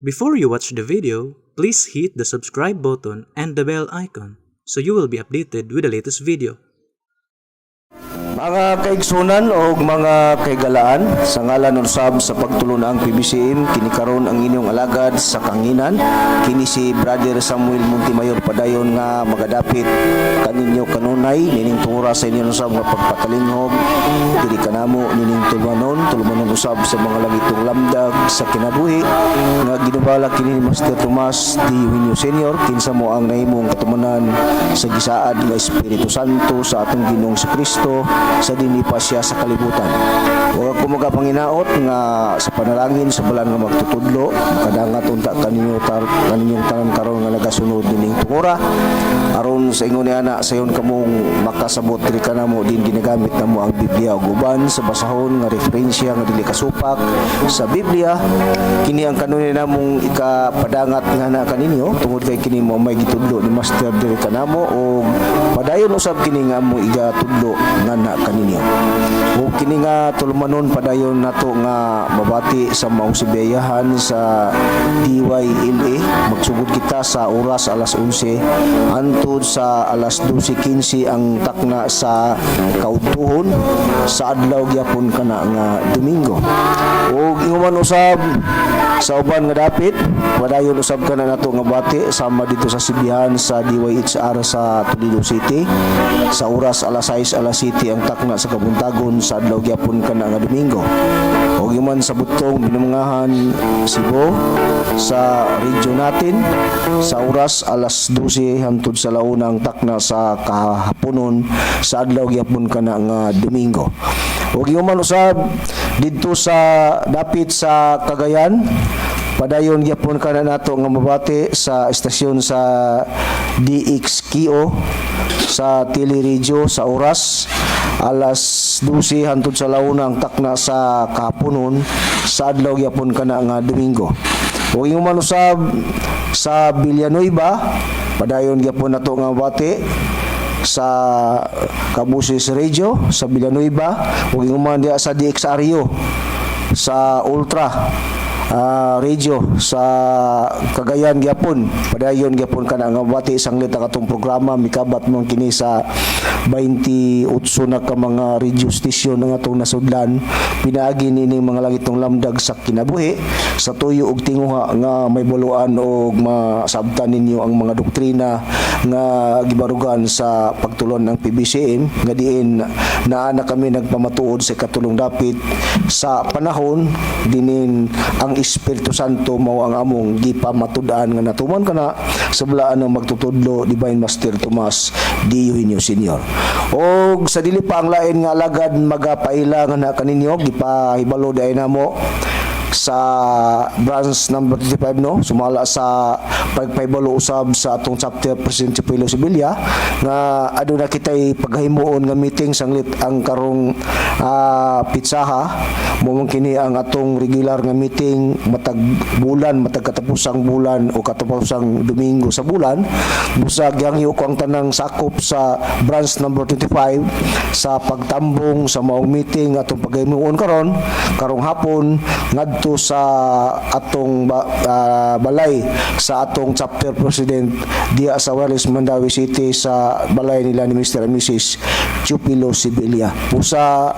Before you watch the video, please hit the subscribe button and the bell icon so you will be updated with the latest video. Mga kaigsunan o mga kaigalaan, sa ngalan usab sa pagtulon ang PBCM, kini karon ang inyong alagad sa kahanginan. Kini si Brother Samuel Montemayor, padayon nga magadapit kaninyo kanunay nining tungura sa inyong usab nga pagpatalinghog diri kanamo nining tulumanon, tulumanon usab sa mga langitong lamdag sa kinabuhi nga ginubala kini ni Master Tomas D. Eugenio Sr., kinsa mo ang nahimong katumanan sa gisaad nga Espiritu Santo sa atong Ginoong Kristo sa dinhi pa siya sa kalibutan. Huwag ko magapanginaot nga sa panalangin sa balaan nga magtutudlo makadangat unta kaninyo tar kaninyong tanan karon nga nagasunod nining tungura, aron sa ingon ni ana sayon kamong makasabot diri kanamo din ginagamit namo ang Biblia ug uban sa basahon nga referensya nga dili kasupak sa Biblia. Kini ang kanunay namong ikapadangat nga na kaninyo tungod kay kini mo may gitudlo ni Master diri kanamo ug padayon usab kini nga mo igatudlo nga na kaninyo. Ug kini nga tulumanon, padayon nato nga mabati sa maong sibiyahan sa DYLA. Magsugod kita sa oras alas 11 antud sa alas 12:15 ang takna sa kaudtuhon sa adlaw gyapon kana nga Domingo. Ug ingon usab sa uban nga dapit, padayon usab kana nato nga bati sama dito sa sibihan sa DYHR sa Toledo City sa oras alas 6, alas 7 ang takna sa kabuntagon sa adlaw gyapon kana nga Domingo. Ug man sa Butong, Binumangahan, Cebu, sa region natin sa oras alas 12 hangtod sa launa ang takna sa kahaponon sa adlaw gyapon kana nga Domingo. Ug man usab didto sa dapit sa Cagayan, padayon gyapon kana nato nga mabati sa estasyon sa DXKO sa Teleradyo sa oras alas 12 hangtod sa launa ang takna sa kahaponon sa adlaw gyapon kana nga Domingo. Ug ingon man usab sa Villanueva, padayon gyapon nato nga mabati sa Kabusis Radio sa Villanueva ug ingon man diha sa DXRU sa Ultra Radio sa Cagayan gyapon. Padayon gyapon kana nga bati sanglit ang atong programa, mikabat mo kini sa 28 na ka mga radio station nga atong nasudlan pinaagi nining mga langitong lamdag sa kinabuhi sa tuyo og tinguha nga may buluan og masabtan ninyo ang mga doktrina nga gibarugan sa pagtulon ng PBCM, nga diin naa na kami nagpamatuod sa katulong dapit sa panahon dinin ang Espiritu Santo mao ang among gipamatud-an nga natuman kana sa balaan ng magtutudlo, Divine Master Tomas D. Eugenio Sr. Og sa dili pa ang lain nga alagad magapaila nga na kaninyo, gipahibalo diay namo sa branch number 25, no, sumala sa pagpahibalo usab sa atong chapter president si Pilo Sevilla, nga aduna kitay paghimuon nga meeting sanglit ang karong pitsaha. Mo man kini ang atong regular nga meeting matag bulan, matag katapusang bulan o katapusang Domingo sa bulan. Busa gihangyo ko ang tanang sakop sa branch number 25 sa pagtambong sa maong meeting atong paghimuon karon karong hapon ngadto sa atong balay sa atong chapter president diya sa Wireless Mandaue City, sa balay nila ni Mr. and Mrs. Chupilo Sevilla. Pusa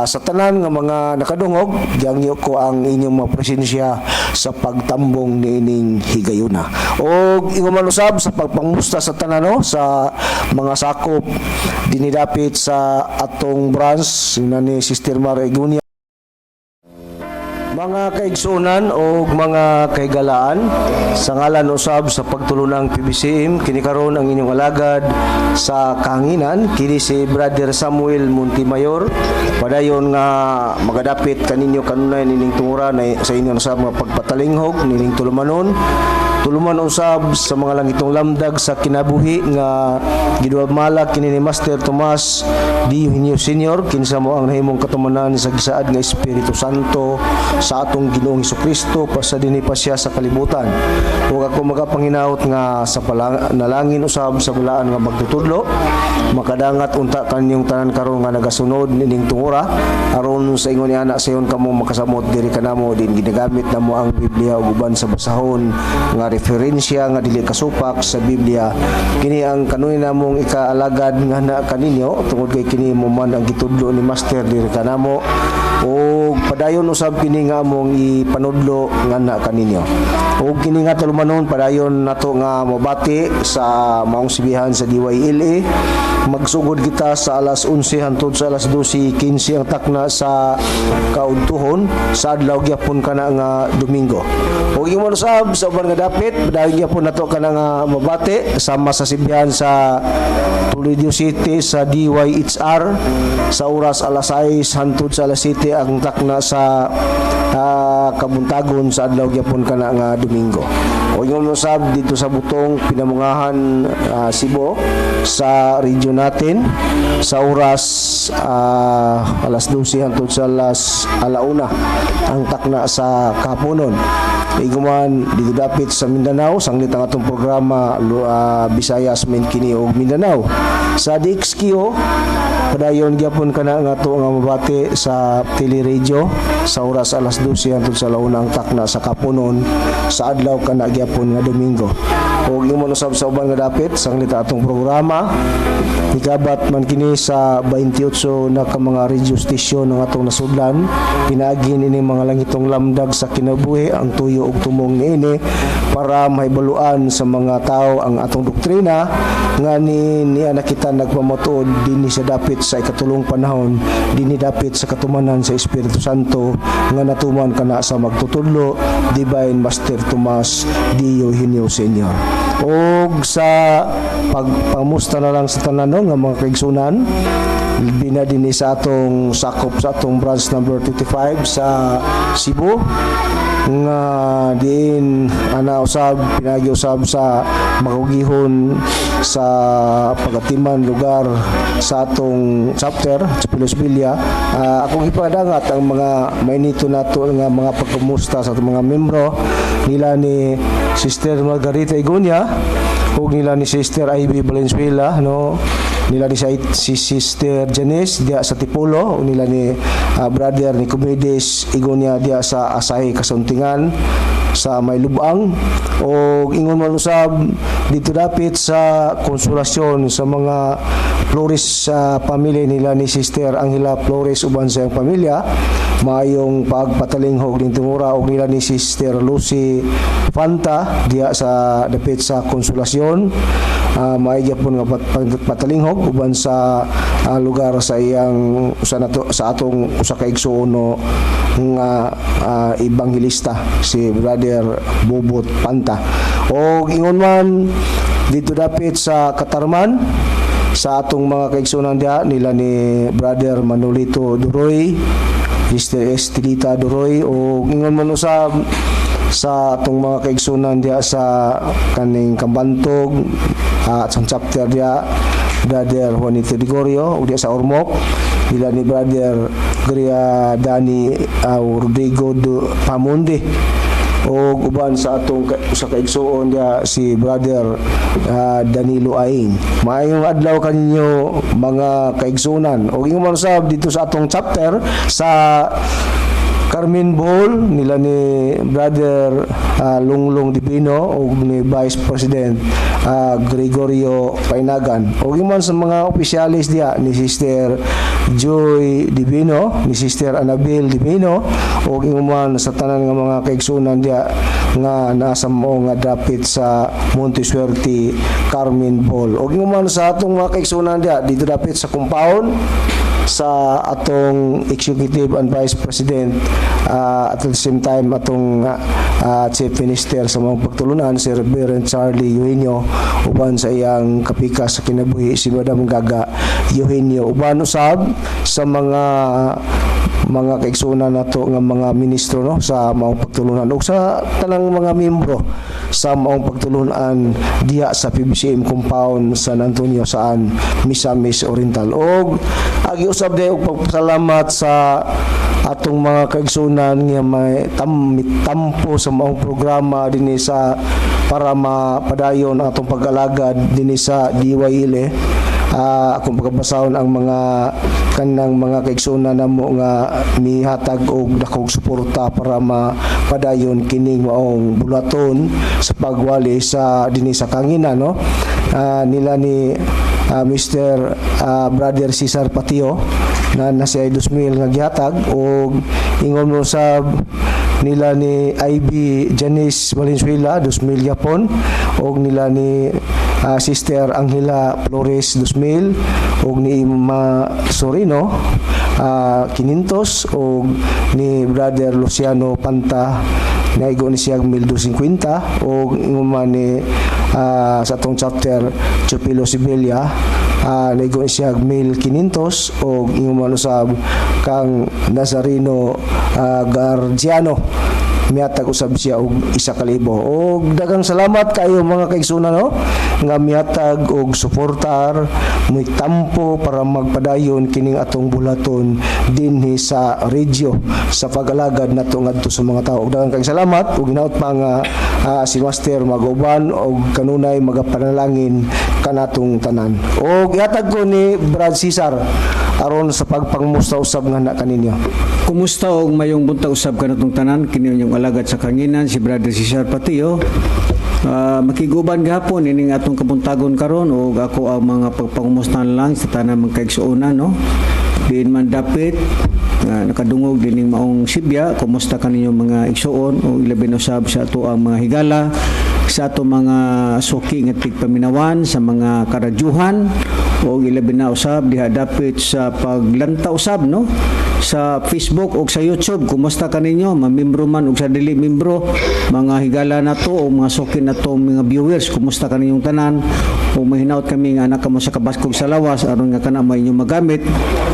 sa tanan nga mga nakadungog, gihangyo ko ang inyong mga presensya sa pagtambong niining higayuna. Og ingon man usab sa pagpangusta sa tanan, no, sa mga sakop dinidapit sa atong branch sina ni Sister Mar Egunia. Mga kaigsunan o mga kaigalaan, sa ngalan usab sa pagtulunang PBCM, kini karon ang inyong alagad sa kahanginan, kini si Brother Samuel Montemayor, padayon nga magadapit kaninyo kanunay nining tungura na sa inyo sa mga pagpatalinghog nining tulumanon. Tuluman usab sa mga langitong lamdag sa kinabuhi nga giduamala kini ni Master Tomas D. Eugenio Senior, kinsa mo ang nahimong katumanan sa gisaad nga Espiritu Santo sa atong Ginoong Kristo pa sa dinhi pa siya sa kalibutan. Ug ako magapanghinaot nga sa nalangin usab sa balaan nga magtutudlo, makadangat unta kanyong tanan karon nga nagasunod nining tungura, aron sa ingon ni ana sayon kamo makasamot diri kanamo din ginagamit namo ang Biblia ug uban sa basahon nga referensya nga dili kasupak sa Biblia. Kini ang kanunay namong ikaalagad nga na kaninyo tungod kay kini mo man ang gitudlo ni Master diri kanamo ug padayon usab kini nga among ipanudlo nga na kaninyo. Ug kini nga tulumanon, padayon nato nga mobati sa maong sibihan sa DYLA. Magsugod kita sa alas 11 hantod sa alas 12:15 ang takna sa kaudtuhon sa adlaw gyapon kana nga Domingo. Ug ingon usab sa uban nga dapit, padayon gyapon nato kana nga mabati sama sa sibihan sa Toledo City sa DYHR sa oras alas 6 hantod sa alas 7 ang takna sa kabuntagon sa adlaw gyapon kana nga Domingo. O ingon usab dito sa Butong, Pinamungahan, Cebu, sa region natin sa oras alas 12 hantod sa alas alauna ang takna sa kahaponon. Iguman dito dapit sa Mindanao, sanglit ang atong programa Visayas main kini og Mindanao. Sa DXQ, padayon gyapon kana nga ato nga mabati sa teleradio sa oras alas 12 hantod sa alauna ang takna sa kapunon sa adlaw kana gyapon nga Domingo. Ug ingon usab sa uban nga dapit, sanglit ang atong programa ikabat man kini sa 28 na ka mga radio station ng atong nasudlan pinaagi ini mga langitong lamdag sa kinabuhi, ang tuyo ug tumong niini para mahibaluan sa mga tao ang atong doktrina nga ni niya nakita nagpamatuod dinhi sa dapit sa ikatulong panahon, dinhi dapit sa katumanan sa Espiritu Santo nga natuman kana sa magtutudlo, Divine Master Tomas D. Eugenio Sr. Og sa pagpamusta na lang sa tanan, no, nga mga kaigsunan bina dinhi sa atong sakop sa atong branch number 25 sa Cebu nga diin ana usab pinagi usab sa makugihon sa pagatiman lugar sa atong chapter sa Pilos Villa. Akong ipadangat ang mga mainito nato nga mga pagkumusta sa atong mga membro nila ni Sister Margarita Igonia ug nila ni Sister Ivy Valenzuela, no, nila ni si Sister Janice diya sa Tipulo ug nila ni Brother Nicomedes Igonia diya sa Asahi Kasuntingan sa May Lubang, o ingon man usab dito dapit sa Konsolasyon sa mga Flores sa pamilya nila ni Sister Angela Flores uban sa iyang pamilya, maayong pagpatalinghog ning tungura, og nila ni Sister Lucy Fanta diya sa dapit sa Konsolasyon, maayo gyapon nga patalinghog uban sa lugar sa iyang usa nato sa atong usa ka igsuon, no, nga ebanghelista, si Brother Bobot Panta, og ingon man dito dapit sa Katarman sa atong mga kaigsunan diha nila ni Brother Manolito Duroy, Sister Estelita Duroy, o ingon man usab sa atong mga kaigsunan diha sa kaning Kambantog at sa chapter diha, Brother Juanito Digorio, ug diha sa Ormoc nila ni Brother Gria Dani Rodrigo Pamundi, o uban sa atong usa ka igsuon diha, si Brother Danilo Aing. Maayong adlaw kaninyo, mga kaigsunan. Og ingon man usab dito sa atong chapter sa Carmen, Bohol, nila ni Brother Lunglong Divino ug ni Vice President Gregorio Painagan. Ug man sa mga opisyalis diha ni Sister Joy Divino, ni Sister Annabel Divino, ug ingon sa tanan nga mga kaigsunan diha nga nasa mao nga dapit sa Monte Suerte, Carmen, Bohol. Ug ingon sa atong mga kaigsunan diha dito dapit sa compound sa atong executive and vice president, at the same time atong chief minister sa mga pagtulunan, si Reverend Charlie Eugenio, uban sa iyang kapika sa kinabuhi, si Madam Gaga Eugenio, uban usab sa mga mga kaigsuonan nato nga mga ministro, no, sa Maong Pagtulunan ug sa tanang mga miyembro sa Maong Pagtulunan diha sa PBCM compound, San Antonio, saan Misamis Oriental. Og agi usab day og pagpasalamat sa atong mga kaigsuonan nga may tampo sa maong programa dinhi sa para mapadayon ang atong pag-alagad dinhi sa DYLA. Akong pagkabasahon ang mga kanang mga kaigsuonan namo nga mihatag og dakog suporta para mapadayon kining maong bulaton sa pagwali sa dinhi sa Kanginan, no, nila ni Mr. Brother Cesar Patio na nasa 2,000 nga gihatag, og ingon mo sa nila ni IB Janice Valenzuela, 2,000 gyapon, og nila ni Sister Angela Flores, 2,000, og ni Ima Sorino, 500, og ni Brother Luciano Panta, naigo ni siya 1,250, og ingon man ni sa atong chapter Chupilo Sibelia, naigo ni siya 1,500, og ingon man usab kang Nazareno Gargiano, mihatag usab siya og 1,000. Og daghang salamat kayo, mga kaigsuonan, no, nga mihatag og suportar, tampo para magpadayon kining atong bulaton dinhi sa radio sa pag-alagad nato ngadto sa mga tao. Og daghang kayong salamat ug hinaut pa nga si Master maguban og kanunay magapanalangin kanatong tanan. Og ihatag ko ni Brad Cesar aron sa pagpangmusta usab nga na kaninyo. Kumusta og mayong buntag usab kanatong tanan. Kini inyong alagad sa Kanginan, si Brother Cesar Patio. Makiguban gahapon ining atong kabuntagon karon og ako ang mga pagpangumusta lang sa tanan mga kaigsuonan, no. Diin man dapit nga nakadungog dining maong sibya, kumusta kaninyo, mga igsuon, o ilabi na usab sa ato ang mga higala, sa ato mga suki nga tigpaminawan sa mga karadyuhan, o ilabi na usab diha dapit sa paglanta usab, no, sa Facebook o sa YouTube. Kumusta kaninyo, mamembro man og sa dili membro, mga higala nato o mga suki nato mga viewers? Kumusta kaninyong tanan? O mahinaot kami nga anak kamo sa kabaskog sa lawas aron nga kana may inyong magamit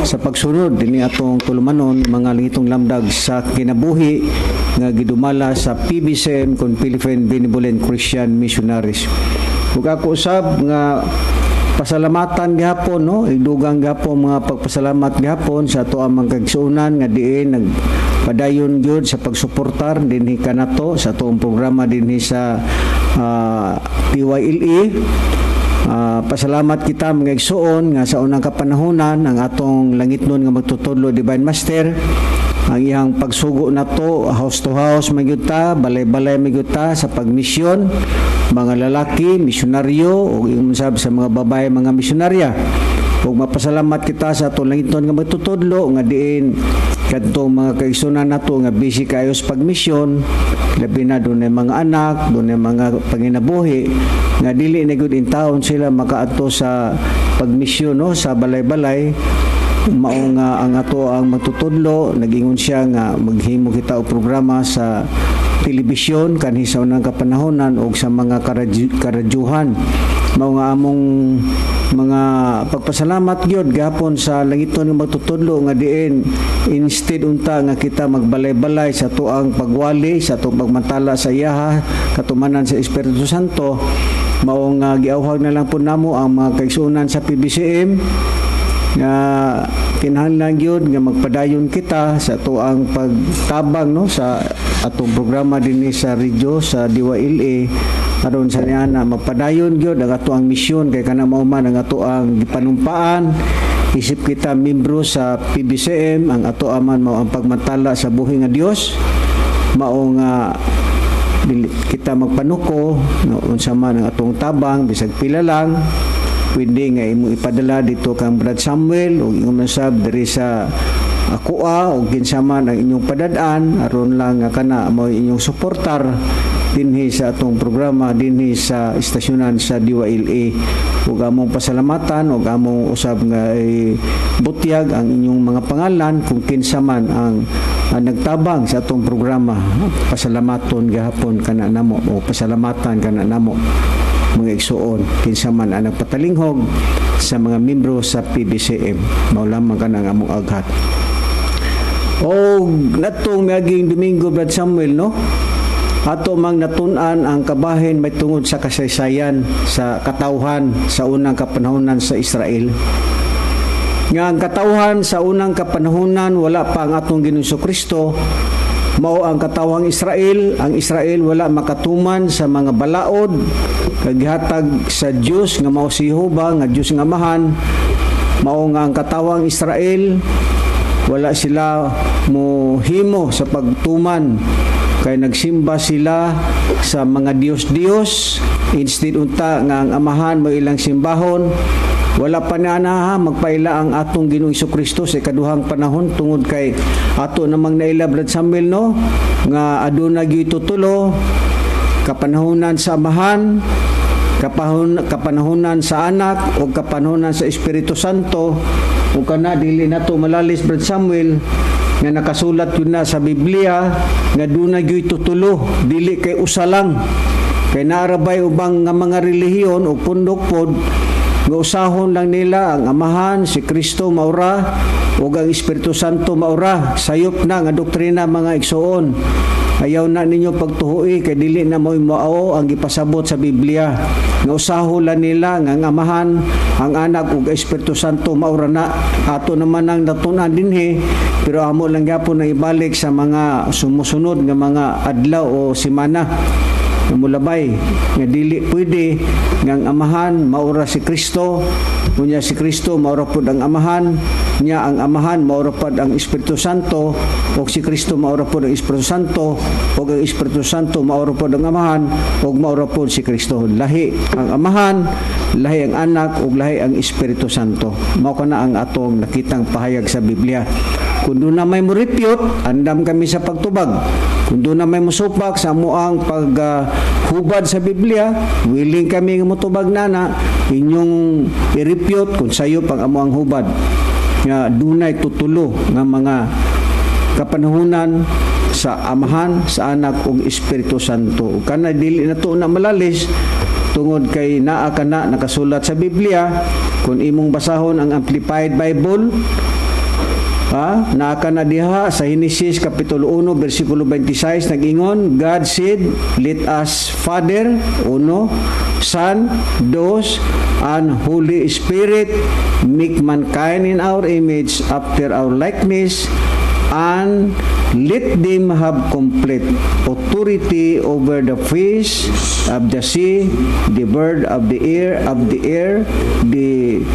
sa pagsunod dinhi atong tulumanon, mga langitong lamdag sa kinabuhi nga gidumala sa PBCM kon Philippine Benevolent Christian Missionaries. Ug ako usab nga pasalamatan gihapon, no, igdugang gihapon mga pagpasalamat gihapon sa ato ang mga kaigsuonan nga diin nagpadayon gyud sa pagsuportar dinhi kanato sa atong programa dinhi sa PYLE. Pasalamat kita, mga igsuon, nga sa unang kapanahonan ang atong langitnon nga magtutudlo, Divine Master, ang iyang pagsugo nato, house to house magyud ta, balay-balay magyud ta sa pagmisyon, mga lalaki misyonaryo o ingon sab sa mga babae, mga misyonarya. Ug mapasalamat kita sa atong langitnon nga magtutudlo nga diin kadtong mga kaigsuonan nato nga busy kayo sa pagmisyon, labi na dunay mga anak, dunay mga panginabuhi nga dili na gud in town sila makaadto sa pagmisyon, no, sa balay-balay. Mao nga ang ato ang magtutudlo nagingon siya nga maghimo kita og programa sa telebisyon kanhi sa unang kapanahonan og sa mga karadyuhan. Mao nga among mga pagpasalamat gyud gahapon sa langiton nga magtutudlo nga diin instead unta nga kita magbalay-balay sa tuang pagwali, sa atong pagmantala sa iyaha katumanan sa Espiritu Santo, mao nga giawhag na lang po namo ang mga kaigsuonan sa PBCM nga kinahanglan gyud nga magpadayon kita sa tuang pagtabang, no, sa atong programa dinhi sa radyo sa DYLA aron sa niana magpadayon gyud ang atoang misyon, kay kana mao man ang atoang gipanumpaan isip kita membro sa PBCM. Ang ato aman mao ang pagmantala sa buhi nga Dios. Mao nga dili kita magpanuko, no, unsa man ang atong tabang, bisag pila lang, pwede nga imo ipadala dito kang Brad Samuel o ingon man sab diri sa akoa o kinsa man ang inyong padad-an aron lang nga kana mo inyong suportar dinhi sa atong programa dinhi sa istasyonan sa DYLA. Ug among pasalamatan ug among usab nga butyag ang inyong mga pangalan kung kinsa man ang nagtabang sa atong programa. Pasalamaton gahapon kana namo o pasalamatan kana namo, mga igsuon, kinsa man ang nagpatalinghog sa mga membro sa PBCM. Mao lamang kana ang among aghat. O natong miaging Domingo, Brad Samuel, no? Ato mang natun-an ang kabahin may tungod sa kasaysayan sa katawhan sa unang kapanahonan sa Israel. Nga ang katawhan sa unang kapanahonan, wala pa ang atong Ginoong Kristo, mao ang katawhang Israel. Ang Israel wala makatuman sa mga balaod kag gihatag sa Dios nga mao si Jehova nga Dios nga Amahan. Mao nga ang katawhang Israel, wala sila mohimo sa pagtuman kay nagsimba sila sa mga Diyos-Diyos instead unta nga ang Amahan mo ilang simbahon. Wala pa na ha magpaila ang atong Ginoong Kristo sa ikaduhang panahon, tungod kay ato namang naila, Brad Samuel, no, nga aduna gyud tutulo kapanahonan: sa Amahan, kapanahonan sa Anak o kapanahonan sa Espiritu Santo. Ug kana dili nato malalis, Brad Samuel, nga nakasulat yun na sa Biblia nga duna gyud tutulo, dili kay usa lang, kay naarabay ubang nga mga relihiyon o pundok pod nga usahon lang nila ang Amahan, si Kristo maura ug ang Espiritu Santo maura. Sayop na nga doktrina, mga igsuon. Ayaw na ninyo pagtuhui kay dili na mo mao ang gipasabot sa Biblia nga usahon lang nila nga ang Amahan, ang Anak ug Espiritu Santo maura na. Ato naman ang natun-an dinhi, pero amo lang gyapon na ibalik sa mga sumusunod nga mga adlaw o semana nga mulabay nga dili pwede nga ang Amahan maura si Kristo, unya si Kristo maura pud ang Amahan nya, ang Amahan maura pud ang Espiritu Santo, ug si Kristo maura pud ang Espiritu Santo, ug ang Espiritu Santo maura pud ang Amahan ug maura pud si Kristo. Lahi ang Amahan, lahi ang Anak ug lahi ang Espiritu Santo. Mao kana ang atong nakitang pahayag sa Biblia. Kung doon na may morepute, andam kami sa pagtubag. Kung doon na may musupak sa amuang paghubad sa Biblia, willing kami nga motubag nana, inyong i-refute kung sayo pag amuang hubad. Nga dunay tutulo nga mga kapanahunan sa Amahan, sa Anak ug Espiritu Santo. Ug kana dili na to na malalis tungod kay naa kana nakasulat sa Biblia. Kung imong basahon ang Amplified Bible, ha, naa kana diha sa Genesis kapitulo 1 bersikulo 26, nag-ingon, "God said, 'Let us Father, uno, Son, dos, and Holy Spirit make mankind in our image after our likeness and let them have complete authority over the fish of the sea, the bird of the air, the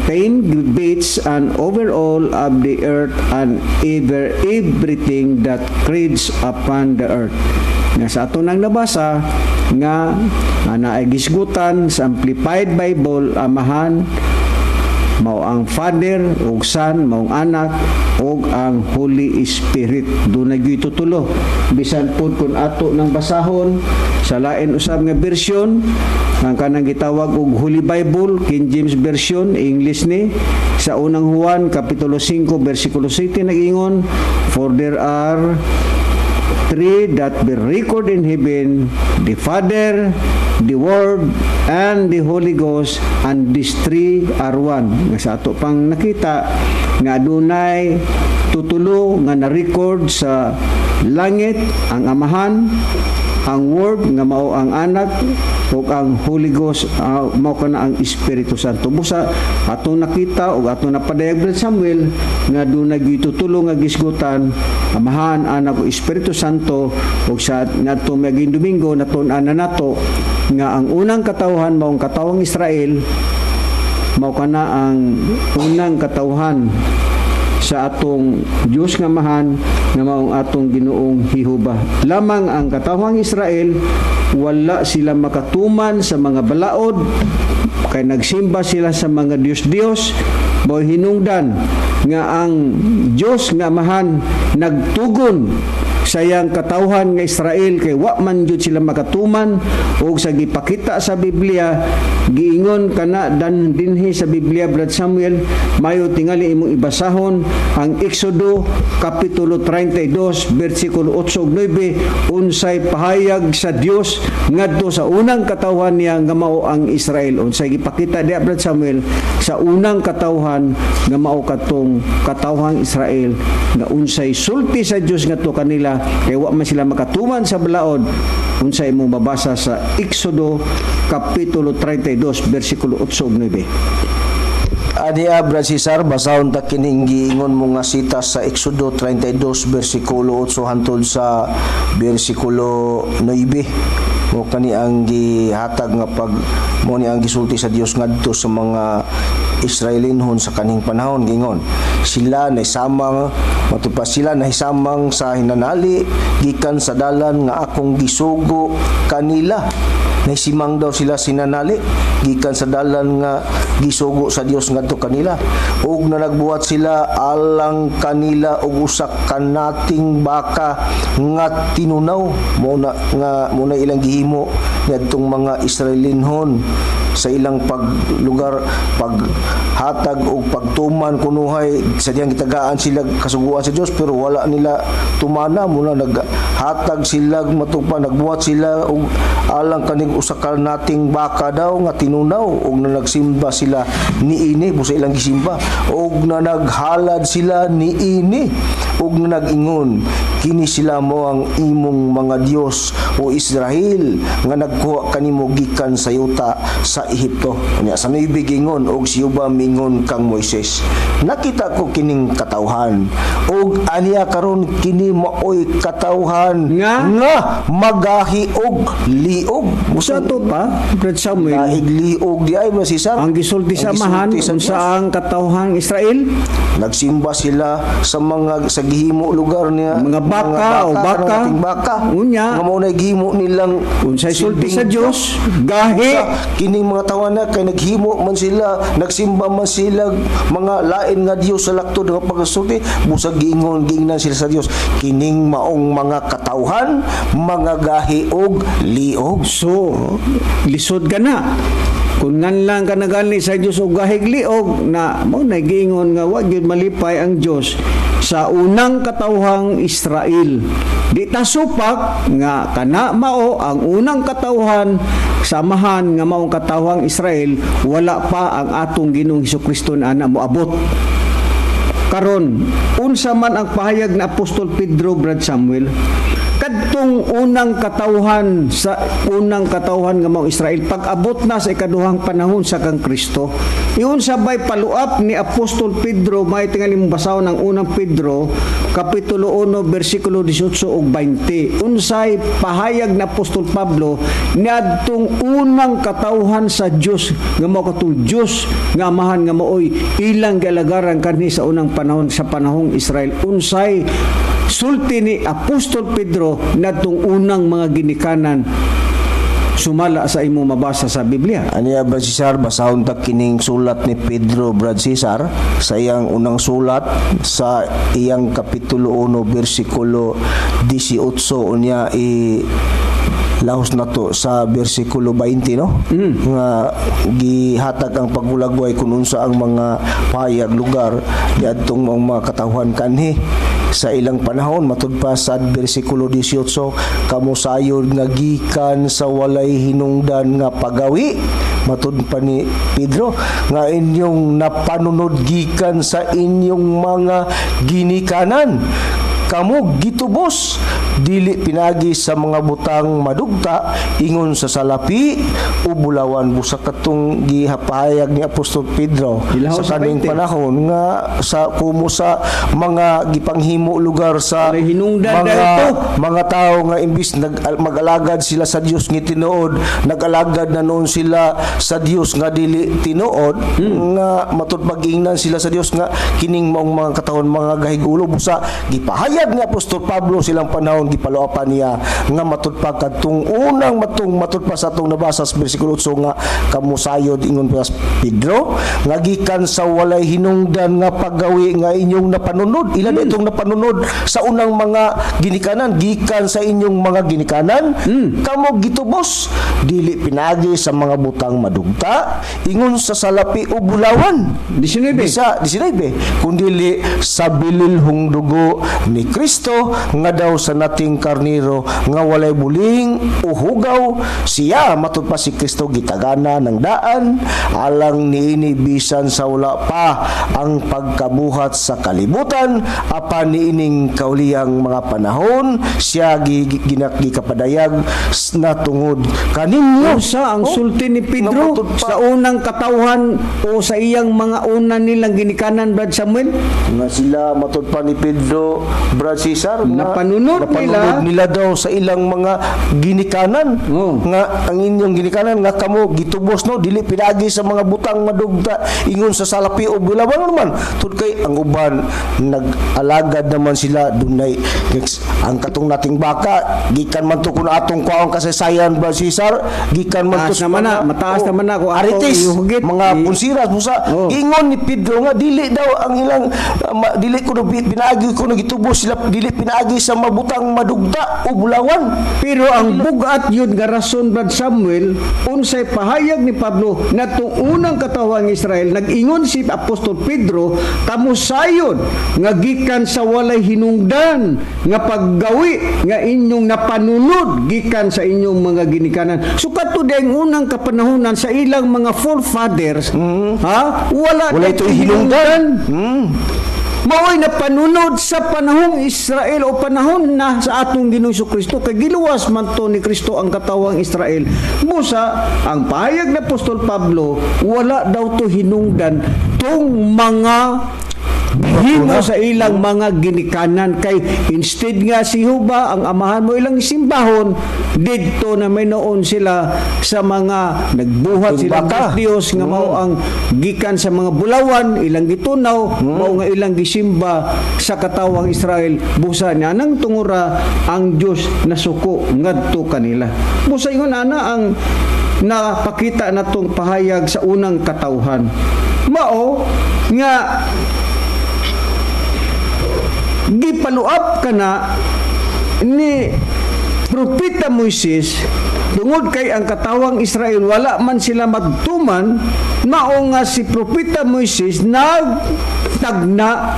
tame beasts, and over all of the earth and everything that creeps upon the earth.'" Nga sa ato nang nabasa nga naay gisgutan sa Amplified Bible, Amahan mao ang Father ug Son mao ang Anak ug ang Holy Spirit. Dunay gyud tutulo. Bisan pud kun ato nang basahon sa lain usab nga version, ang kanang gitawag og Holy Bible, King James Version, English ni, sa Unang Juan kapitulo 5 bersikulo 7 nag-ingon, "For there are three that bear record in heaven, the Father, the Word, and the Holy Ghost, and these three are one." Nga sa ato pang nakita nga adunay tutulo nga na-record sa langit: ang Amahan, ang Word nga mao ang Anak, ug ang Holy Ghost, mao kana ang Espiritu Santo. Busa atong nakita ug atong napadayag, Brad Samuel, nga dunay gitutulo nga gisgutan: Amahan, Anak ug Espiritu Santo. Ug sa ngadto miaging Domingo, natun-an na nato nga ang unang katawhan mao ang katawang Israel. Mao kana ang unang katawhan sa atong Dios nga Amahan nga maong atong Ginoong Jehova. Lamang ang katawhang Israel, wala sila makatuman sa mga balaod kay nagsimba sila sa mga Diyos-Diyos. Mao hinungdan nga ang Dios nga Amahan nagtugon sa ilang mga panalangin. Sa iyang katawhan nga Israel kay wa man jud sila makatuman og sa gipakita sa Biblia. Giingon kana dan dinhi sa Biblia, Brad Samuel, mayo tingali imong ibasahon ang Exodo kapitulo 32 bersikulo 8 ug 9, unsay pahayag sa Dios ngadto sa unang katawhan niya nga mao ang Israel. Unsay gipakita diha, Brad Samuel, sa unang katawhan nga mao katong katawhang Israel, nga unsay sulti sa Dios ngadto kanila kay wa man sila makatuman sa balaod? Unsay imong mabasa sa Exodo kapitulo 32 bersikulo 8 ug 9? Ania, Brad Cesar, basahon ta kining giingon mo nga sita sa Exodo 32 bersikulo 8 hantod sa bersikulo 9. Mo kani ang gihatag nga pag mo ni ang gisulti sa Dios ngadto sa mga Israelinhon sa kaning panahon. Gingon sila nahisamang, matud pa, sila nahisamang sa hinanali gikan sa dalan nga akong gisugo kanila. Nahisimang daw sila sinanali gikan sa dalan nga gisugo sa Dios ngadto kanila, ug na nagbuhat sila alang kanila og usa ka nating baka nga tinunaw. Mo na nga mo na ilang gihimo niadtong mga Israelinhon sa ilang paglugar, paghatag og pagtuman kunuhay sa diyang gitagaan sila kasuguan sa Dios, pero wala nila tumana. Muna naghatag sila, matugpa nagbuhat sila og alang kaning usa ka nating baka daw nga tinunaw, ug na nagsimba sila niini. Busa ilang gisimba ug na naghalad sila niini ug na nag-ingon, "Kini sila mo ang imong mga Dios, o Israel, nga nagkuha kanimo gikan sa yuta sa Ehipto." Unya sa nuebe, gingon, "Og si Jehova mingon kang Moises, 'Nakita ko kining katawhan, ug aniya karon kini maoy katawhan Nga? Nga magahi og liog.'" Sa to pa, Brad Samuel, Gahig liog di ay ba, Cesar? Ang gisulti sa Ang Amahan gisulti sa unsa Diyos. Ang katawhang Israel? Nagsimba sila sa mga sa gihimo lugar niya. Mga baka o baka. Kanang baka. Unya. Nga mao na gihimo nilang Unsay sulti sa silbing Dios? Gahi. Sa kining mga tawana kay naghimo man sila, nagsimba man sila mga lain nga Dios sa laktod nga pagkasulti. Busag giingon, giingnan sila sa Dios, "Kining maong mga katawhan mga gahi og liog." So, lisod ka na. Kung ngan lang ka nagali sa Diyos og gahig liog na mo na giingon nga wa gyud malipay ang Dios sa unang katawhang Israel. Di ta supak nga kana mao ang unang katawhan sa Amahan nga maong katawhang Israel, wala pa ang atong Ginoong Hesukristo na ana moabot. Karon, unsa man ang pahayag ni Apostol Pedro, Brad Samuel? Kadtong unang katawhan, sa unang katawhan nga maong Israel, pag-abot na sa ikaduhang panahon sa kang Kristo. Iyon sabay paluap ni Apostol Pedro, may tingali mong basahon ang Unang Pedro kapitulo 1 bersikulo 18 ug 20. Unsay pahayag ni Apostol Pablo niadtong unang katawhan sa Dios nga mao katong Dios nga Amahan nga maoy ilang gialagaran kanhi sa unang panahon, sa panahong Israel? Unsay sulti ni Apostol Pedro nadtong unang mga ginikanan sumala sa imong mabasa sa Biblia? Aniya, Brad Cesar, basahon ta kining sulat ni Pedro, Brad Cesar, sa iyang unang sulat sa iyang kapitulo 1 bersikulo 18, unya i lahos na to sa bersikulo 20, no, nga gihatag ang paghulagway kung unsa ang mga payag lugar diadtong mga katawhan kanhi sa ilang panahon. Matud pa sa bersikulo 18, "Kamo sayod nga gikan sa walay hinungdan nga pagawi," matud pa ni Pedro, "nga inyong napanunod gikan sa inyong mga ginikanan, kamo gitubos dili pinagi sa mga butang madugta ingon sa salapi o bulawan." Busa katong gihapahayag ni Apostol Pedro Ilaw sa sa kaning 20. Panahon nga sa kumo sa mga gipanghimo lugar sa Walay hinungdan mga dahil mga tao nga imbis mag-alagad sila sa Dios nga tinuod, nag-alagad na noon sila sa Dios nga dili tinuod, nga matud pag-ingnan sila sa Dios nga kining maong mga katawhan mga gahigulo. Busa gipahayag ni Apostol Pablo silang panahon ang gipaluapan niya nga matud pa kadtong unang matong matud pa sa atong nabasa sa bersikulo 8 nga kamusayod, ingon pa sa Pedro nga gikan sa walay hinungdan nga paggawi nga inyong napanunod, ila na itong napanunod sa unang mga ginikanan, gikan sa inyong mga ginikanan, kamo gitubos dili pinagi sa mga butang madugta ingon sa salapi o bulawan. 19. Bisa 19, kundili sa bililhong dugo ni Kristo nga daw sa nating karniro nga walay buling o hugaw. Siya, matud pa si Kristo, gitagana ng daan alang niini bisan sa wala pa ang pagkabuhat sa kalibutan, apan niining kauliyang mga panahon siya gikapadayag na tungod kaninyo. Unsa ang Oh, sulti ni Pedro nga matud pa sa unang katawhan o sa iyang mga una nilang ginikanan, Brad Samuel? Nga sila, matud pa ni Pedro, Brad Cesar, nga Napanunod napanunod nila daw sa ilang mga ginikanan nga ang inyong ginikanan nga kamo gitubos, no, dili pinagi sa mga butang madugta ingon sa salapi o bulawan naman tud kay ang uban nag-alagad naman sila, dunay ang katong nating baka, gikan man to kun atong kwaong kasaysayan, Brad Cesar, gikan man to Mataas naman na, mataas naman na kung ato aritis, ihugit. mga punsiras musa. Ingon ni Pedro nga dili daw ang ilang dili kuno pinaagi kuno gitubos sila dili pinaagi sa mabutang madugta o bulawan. Pero ang bugat yun nga rason, Brad Samuel, unsay pahayag ni Pablo na itong unang katawhan ng Israel, nag-ingon si Apostol Pedro, kamusayon nga gikan sa walay hinungdan nga paggawi nga inyong napanunod gikan sa inyong mga ginikanan. So kadto ang unang kapanahonan sa ilang mga forefathers, ha? Wala, Wala ito'y hinungdan. Mao'y napanunod sa panahong Israel o panahon na sa atong Ginoong Kristo kay giluwas man to ni Kristo ang katawang Israel. Busa ang pahayag ni Apostol Pablo, wala daw to hinungdan tong mga himo sa ilang mga ginikanan, kay instead nga si Jehovah ang amahan mo ilang simbahon, didto na may noon sila sa mga nagbuhat Yung sila baka. Diyos nga mao ang gikan sa mga bulawan ilang gitunaw, mao nga ilang gisimba sa katawang Israel. Busa niya nang tungura ang Dios nasuko ngadto kanila. Busa ingon ana ang napakita natong pahayag sa unang katawhan, mao nga gipaluap kana ni Propeta Moises tungod kay ang katawang Israel wala man sila magtuman, mao nga si Propeta Moises nagtagna.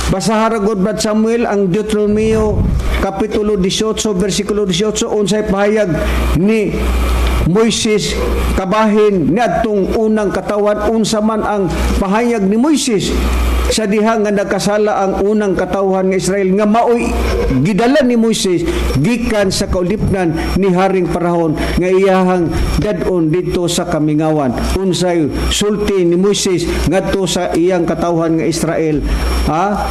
Basaha ra gud, Brad Samuel, ang Deuteronomio kapitulo 18 bersikulo 18, unsay pahayag ni Moises kabahin niadtong unang katawan, unsa man ang pahayag ni Moises sa diha nga nagkasala ang unang katawhan nga Israel nga maoy gidala ni Moises gikan sa kaulipnan ni Haring Parahon nga iyahang dad-on didto sa kamingawan? Unsay sulti ni Moises ngadto sa iyang katawhan nga Israel, ha,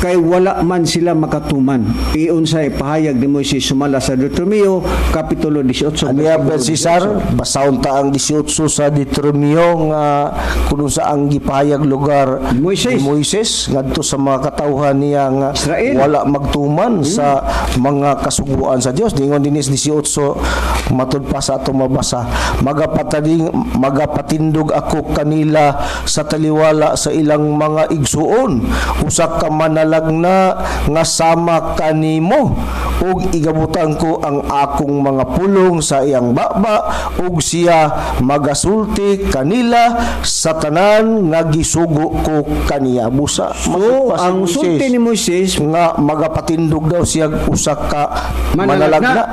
kay wala man sila makatuman? Iunsay pahayag ni Moises sumala sa Deuteronomio kapitulo 18 Aniya, bersikulo Brad Cesar, 18? Basahon ta ang 18 sa Deuteronomio nga kuno sa ang gipahayag lugar Moises. ni Moises ngadto sa mga katawhan niya nga Israel. Wala magtuman sa mga kasuguan sa Dios. Ningon dinis 18, matud pa sa atong mabasa, "Magapatading magapatindog ako kanila sa taliwala sa ilang mga igsuon usa ka manalagna nga sama kanimo, ug igabutan ko ang akong mga pulong sa iyang baba, ug siya magasulti kanila sa tanan nga gisugo ko kaniya." Busa So, matud pa si ang Moises sulti ni Moises nga magapatindog daw siya usa ka manalagna. Manalagna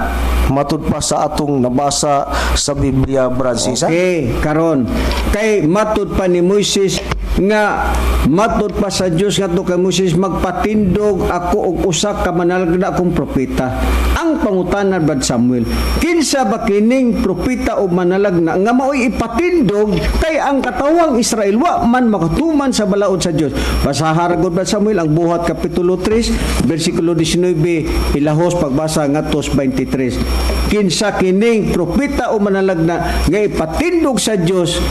matud pa sa atong nabasa sa Biblia, Francis, ha? Okay, karon kay matud pa ni Moises nga matud pa sa Dios ngadto kay Moises, "Magpatindog ako og usa ka manalagna akong propeta." Ang pangutana, Brad Samuel, kinsa ba kining propeta o manalagna nga maoy ipatindog kay ang katawang Israel wa man makatuman sa balaod sa Dios? Basaha ra gud, Brad Samuel, ang Buhat kapitulo 3 bersikulo 19, ilahos pagbasa ngadto 23. Kinsa kining propeta o manalagna nga ipatindog sa Dios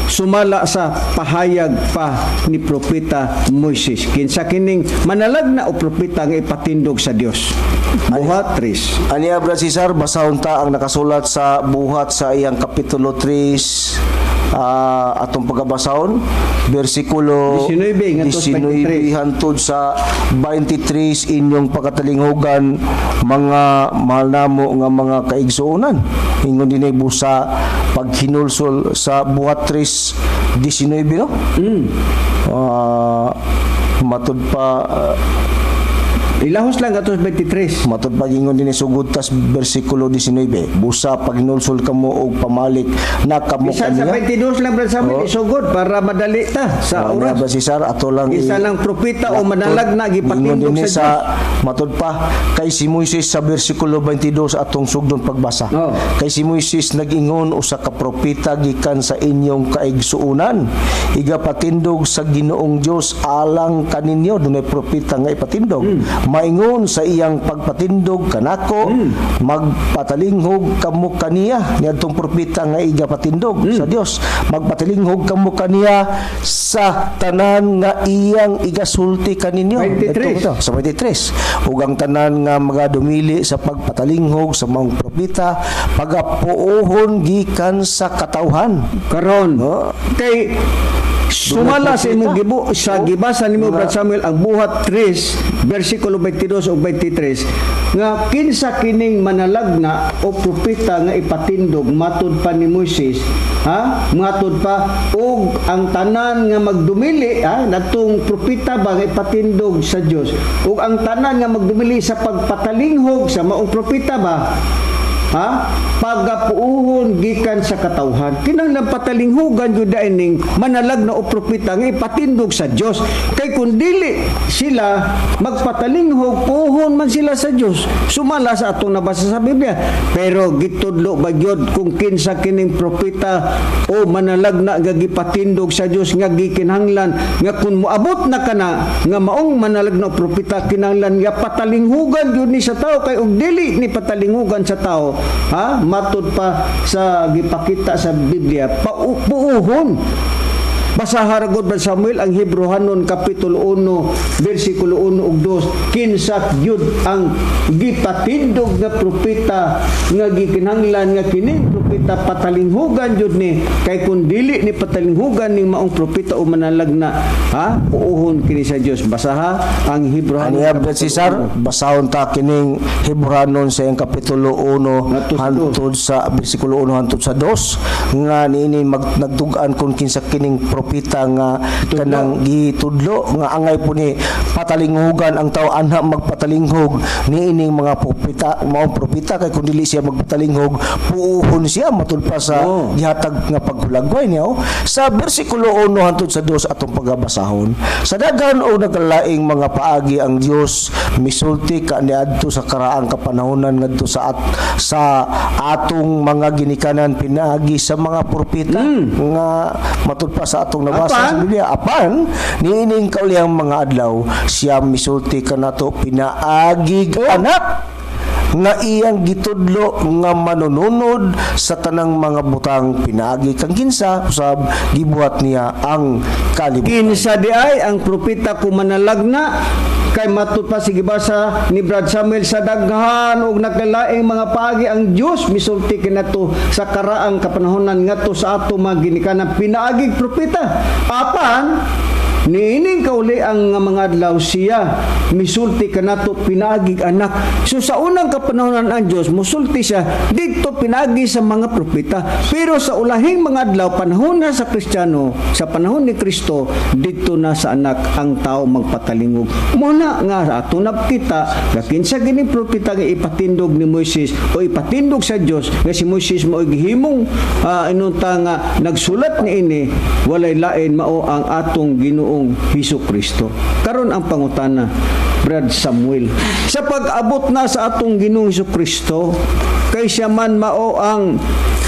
sumala sa pahayag pa ni Propeta Moises? Kinsa kining manalagna o propeta nga ipatindog sa Dios? Buhat 3. Aniya, Brad Cesar, basahon ta ang nakasulat sa Buhat sa iyang kapitulo 3, atong pagkabasahon bersikulo 19 ngadto sa 19 hantod sa 23, inyong pakatalinghugan, mga mahal namo nga mga kaigsuonan. Ingon dinhi busa paghinulsol sa Buhat 3:19, no? Matud pa Ilahos lang atos 23. Matud pa ingon dinhi, sugod tas bersikulo 19, busa paghinulsol kamo og pamalik na kamo Bisan sa kaniya. 22 lang, Brad Samuel, isugod para madali ta sa Niya oras. ba, Cesar, ato lang Isa lang propeta o manalag na gipatindog Ingon dinhi sa Diyos. Matud pa kay si Moises sa bersikulo 22 atong sugdon pagbasa. Kay si Moises nag-ingon, usa ka propeta gikan sa inyong kaigsuonan igapatindog sa Ginoong Dios alang kaninyo. Dunay propeta nga ipatindog. Maingon sa iyang pagpatindog kanako, magpatalinghog kamo kaniya. Niadtong propeta nga igapatindog sa Dios, magpatalinghog kamo kaniya sa tanan nga iyang igasulti kaninyo. 23. Ito, sa 23, ug ang tanan nga mga dumili sa pagpatalinghog sa maong propeta pagapuohon gikan sa katawhan. Karon kay sumala sa imong propeta. gibo sa gibasa nimo, Brad Samuel, ang Buhat 3 bersikulo 22 ug 23, nga kinsa kining manalagna o propeta nga ipatindog matud pa ni Moises, ha, matud pa og ang tanan nga magdumili, ha, natong propeta ba nga ipatindog sa Dios, ug ang tanan nga magdumili sa pagpatalinghog sa maong propeta ba, ha, pagapuuhon gikan sa katawhan. Kinahanglan patalinghugan gyud ning manalag na o propeta nga ipatindog sa Dios, kay kun dili sila magpatalinghog, puhon man sila sa Dios, sumala sa atong nabasa sa Biblia. Pero gitudlo ba gyud kung kinsa kining propeta o manalag na nga gipatindog sa Dios nga gikinahanglan nga kun moabot na kana nga maong manalag na o propeta, kinahanglan nga patalinghugan gyud ni sa tao? Kay og dili ni patalinghugan sa tao, ha, matud pa sa gipakita sa Biblia, puuhon. Basaha ra gud ba, Samuel, ang Hebreohanon kapitulo 1 bersikulo 1 ug 2, kinsa gyud ang gipatindog nga propeta nga gikinahanglan nga kining propeta patalinghugan gyud ni? Kay kun dili ni patalinghugan ning maong propeta o manalagna, ha, puuhon kini sa Dios. Basaha ang Hebreohanon Aniya, Brad kapitulo Cesar, 1. Basahon ta kining Hebreohanon sa iyang kapitulo 1 Ngadto sa hantod sa bersikulo 1 hantod sa 2, nga niini nagtug-an kung kinsa kining propeta nga kanang gitudlo nga angay po ni patalinghugan ang tao anha magpatalinghog niining mga propeta, maong propeta, kay kung dili siya magpatalinghog, puuhon siya matud pa sa gihatag nga paghulagway niya, oh. Sa bersikulo 1 hantod sa 2 atong pagabasahon: Sa daghan o nagkalaing mga paagi ang Dios misulti kaniadto sa karaang kapanahonan ngadto sa atong mga ginikanan pinaagi sa mga propeta, nga matud pa sa atong nabasa Apan? sa Biblia. Apan niining kaulihang mga adlaw siya misulti kanato pinaagig anak nga iyang gitudlo nga manununod sa tanang mga butang, pinaagi kang kinsa usab gibuhat niya ang kalibutan. Kinsa di ay ang propeta kung manalagna? Kay matud pa si gibasa ni Brad Samuel, sa daghan og nagkalaing mga paagi ang Dios misulti kinato sa karaang kapanahonan ngadto sa ato mga ginikanan pinaagig propeta. Apan niining kauli ang mga adlaw siya misulti kanato pinaagig anak. So sa unang kapanahonan ang Dios musulti siya didto pinaagi sa mga propeta, pero sa ulahing mga adlaw, panahon na sa Kristiyano, sa panahon ni Kristo, didto na sa anak ang tao magpatalingog. Muna nga ato nakita nga kinsa gini propeta nga ipatindog ni Moises o ipatindog sa Dios, nga si Moises mao gihimong inunta nga nagsulat niini, walay lain mao ang atong Ginoong Hesus Kristo. Karon ang pangutana, Brad Samuel, sa pag-abot na sa atong Ginoong Hesus Kristo, kay siya man mao ang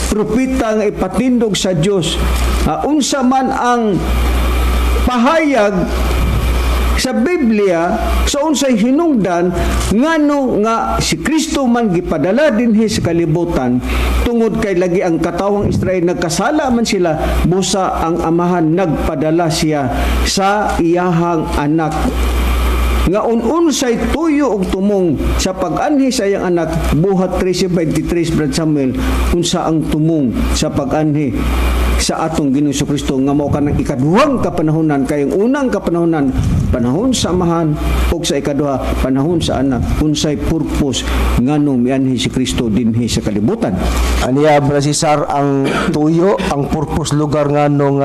propeta nga ipatindog sa Dios, unsa man ang pahayag sa Biblia sa unsay hinungdan ngano nga si Kristo man gipadala dinhi sa kalibutan? Tungod kay lagi ang katawang Israel nagkasala man sila, busa ang Amahan nagpadala siya sa iyahang anak. Nga unsay tuyo og tumong sa pag-anhi sa iyang anak? Buhat 13:23, Brad Samuel, unsa ang tumong sa pag-anhi sa atong Ginoong Kristo nga mao kanang ikaduhang kapanahonan? Kay ang unang kapanahonan, panahon sa Amahan, ug sa ikaduha, panahon sa anak. Unsay purpose nganong mianhi si Kristo dinhi sa kalibutan? Aniya, Brad Cesar, ang tuyo, ang purpose lugar nga nung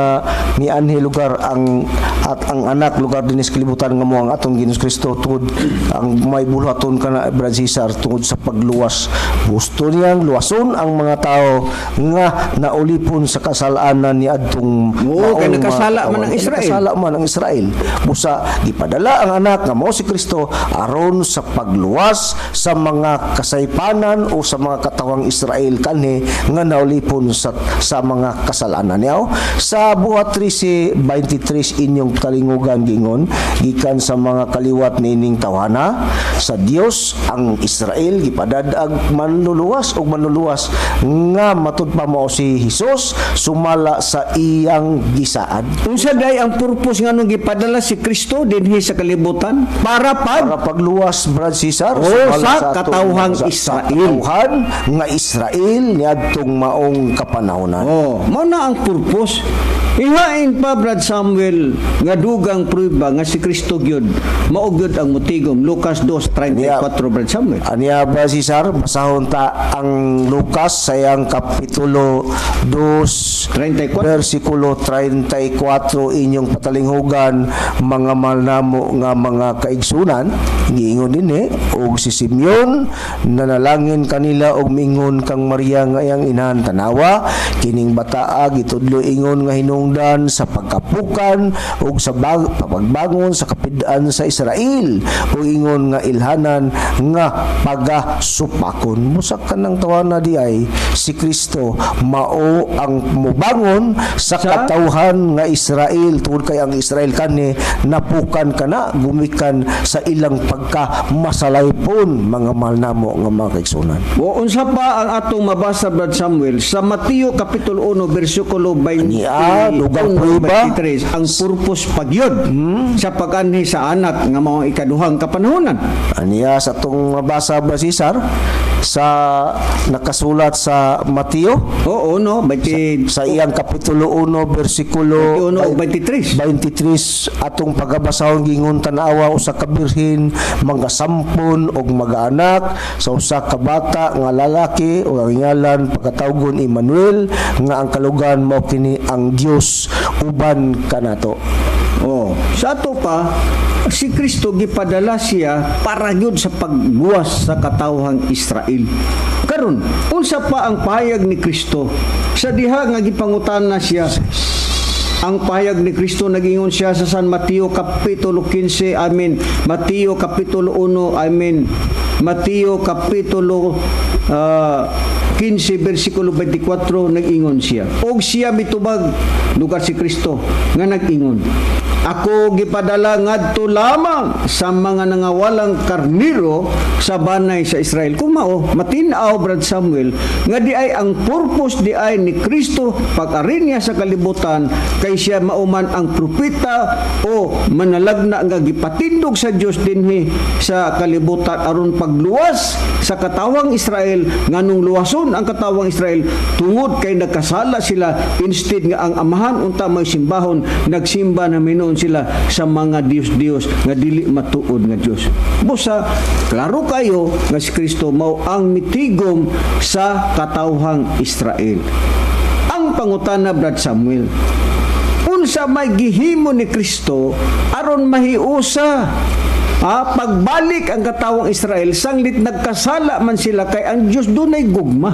mianhi lugar ang at ang anak lugar dinhi sa kalibutan nga mo ang atong Ginoong Kristo, tungod ang may buhaton kana, Brad Cesar, tungod sa pagluwas. Gusto niyang luwason ang mga tao nga naulipon sa kasalanan ni adtong Oo, kay maong nagkasala mga man ang katawan. Israel. Nagkasala man ang Israel. Busa gipadala ang anak nga mao si Kristo aron sa pagluwas sa mga kasaypanan o sa mga katawang Israel kanhi nga naulipon sa mga kasalanan niya. Sa Buhat 13:23, inyong kalingugan, gingon, gikan sa mga kaliwat niining tawhana sa Dios ang Israel gipadad-ag manluluwas og manluluwas nga matud pa mao si Hesus sumala sa iyang gisaad. Unsa day ang purpose nganong gipadala si Kristo dinhi sa kalibutan? Para pag Para pagluwas, Brad Cesar. Oo, Sumala sa katawhang sa Israel. Katawhan nga Israel niadtong maong kapanahonan. Oh, mao na ang purpose. Ihain pa, Brad Samuel, nga dugang prueba nga si Kristo gyud mao gyud ang mutigom. Lucas 2:34, Brad Samuel. Aniya, Brad Cesar, basahon ta ang Lucas sa iyang kapitulo 2 34. Versikulo 34, inyong patalinghugan, mga malnamo nga mga kaigsunan. Giingon dinhi, og si Simeon nanalangin kanila og mingon kang Maria nga iyang inahan, "Tanawa, kining bataa gitudlo ingon nga hinungdan sa pagkapukan ug sa pagbangon sa kapid-an sa Israel ug ingon nga ilhanan nga pagasupakon." Busa kanang tawana di ay si Kristo mao ang mubangon sa katawhan nga Israel, tungod kay ang Israel kani napukan kana gumikan sa ilang pagka masalaypon, mga mahal namo nga mga kaigsunan. O unsa pa ang atong mabasa, Brad Samuel, sa Mateo kapitulo 1 bersikulo 20 Ania, dugang prueba. 23, ang purpose pagyud sa pag-anhi sa anak nga mao ang ikaduhang kapanahonan? Aniya sa atong mabasa ba, Cesar, sa nakasulat sa Mateo Oo, no, 20 sa iyang kapitulo 1 bersikulo 21 ug 23. 23, atong pagabasahon. Gingon, "Tanawa, usa ka birhen magasampon og magaanak sa usa ka bata nga lalaki ug ang ngalan pagkatawgon Emmanuel, nga ang kalugan mao kini ang Dios uban kanato." Oh, sa ato pa, si Kristo gipadala siya para gyud sa pagbuwas sa katawhang Israel. Karon, unsa pa ang pahayag ni Kristo? Sa diha nga gipangutana siya, ang pahayag ni Kristo, nagingon siya sa San Mateo kapitulo 15, I mean Mateo kapitulo 1, I mean Mateo kapitulo 15 bersikulo 24, nag-ingon siya. Og siya mitubag, lugar si Kristo nga nag-ingon, "Ako gipadala ngadto lamang sa mga nangawalang karniro sa banay sa Israel." Kung mao, matin-aw, Brad Samuel, nga di ay ang purpose di ay ni Kristo pag-ari niya sa kalibutan, kay siya mauman ang propeta o manalagna nga gipatindog sa Dios dinhi sa kalibutan aron pagluwas sa katawang Israel. Nganong luwason ang katawang Israel? Tungod kay nagkasala sila. Instead nga ang Amahan unta may simbahon, nagsimba na minuon sila sa mga Dios-Dios nga dili matuod nga Dios. Busa klaro kayo nga si Kristo mao ang mitigom sa katawhang Israel. Ang pangutana, Brad Samuel, unsa may gihimo ni Kristo aron mahiusa pagbalik ang katawang Israel sanglit nagkasala man sila, kay ang Dios dunay gugma?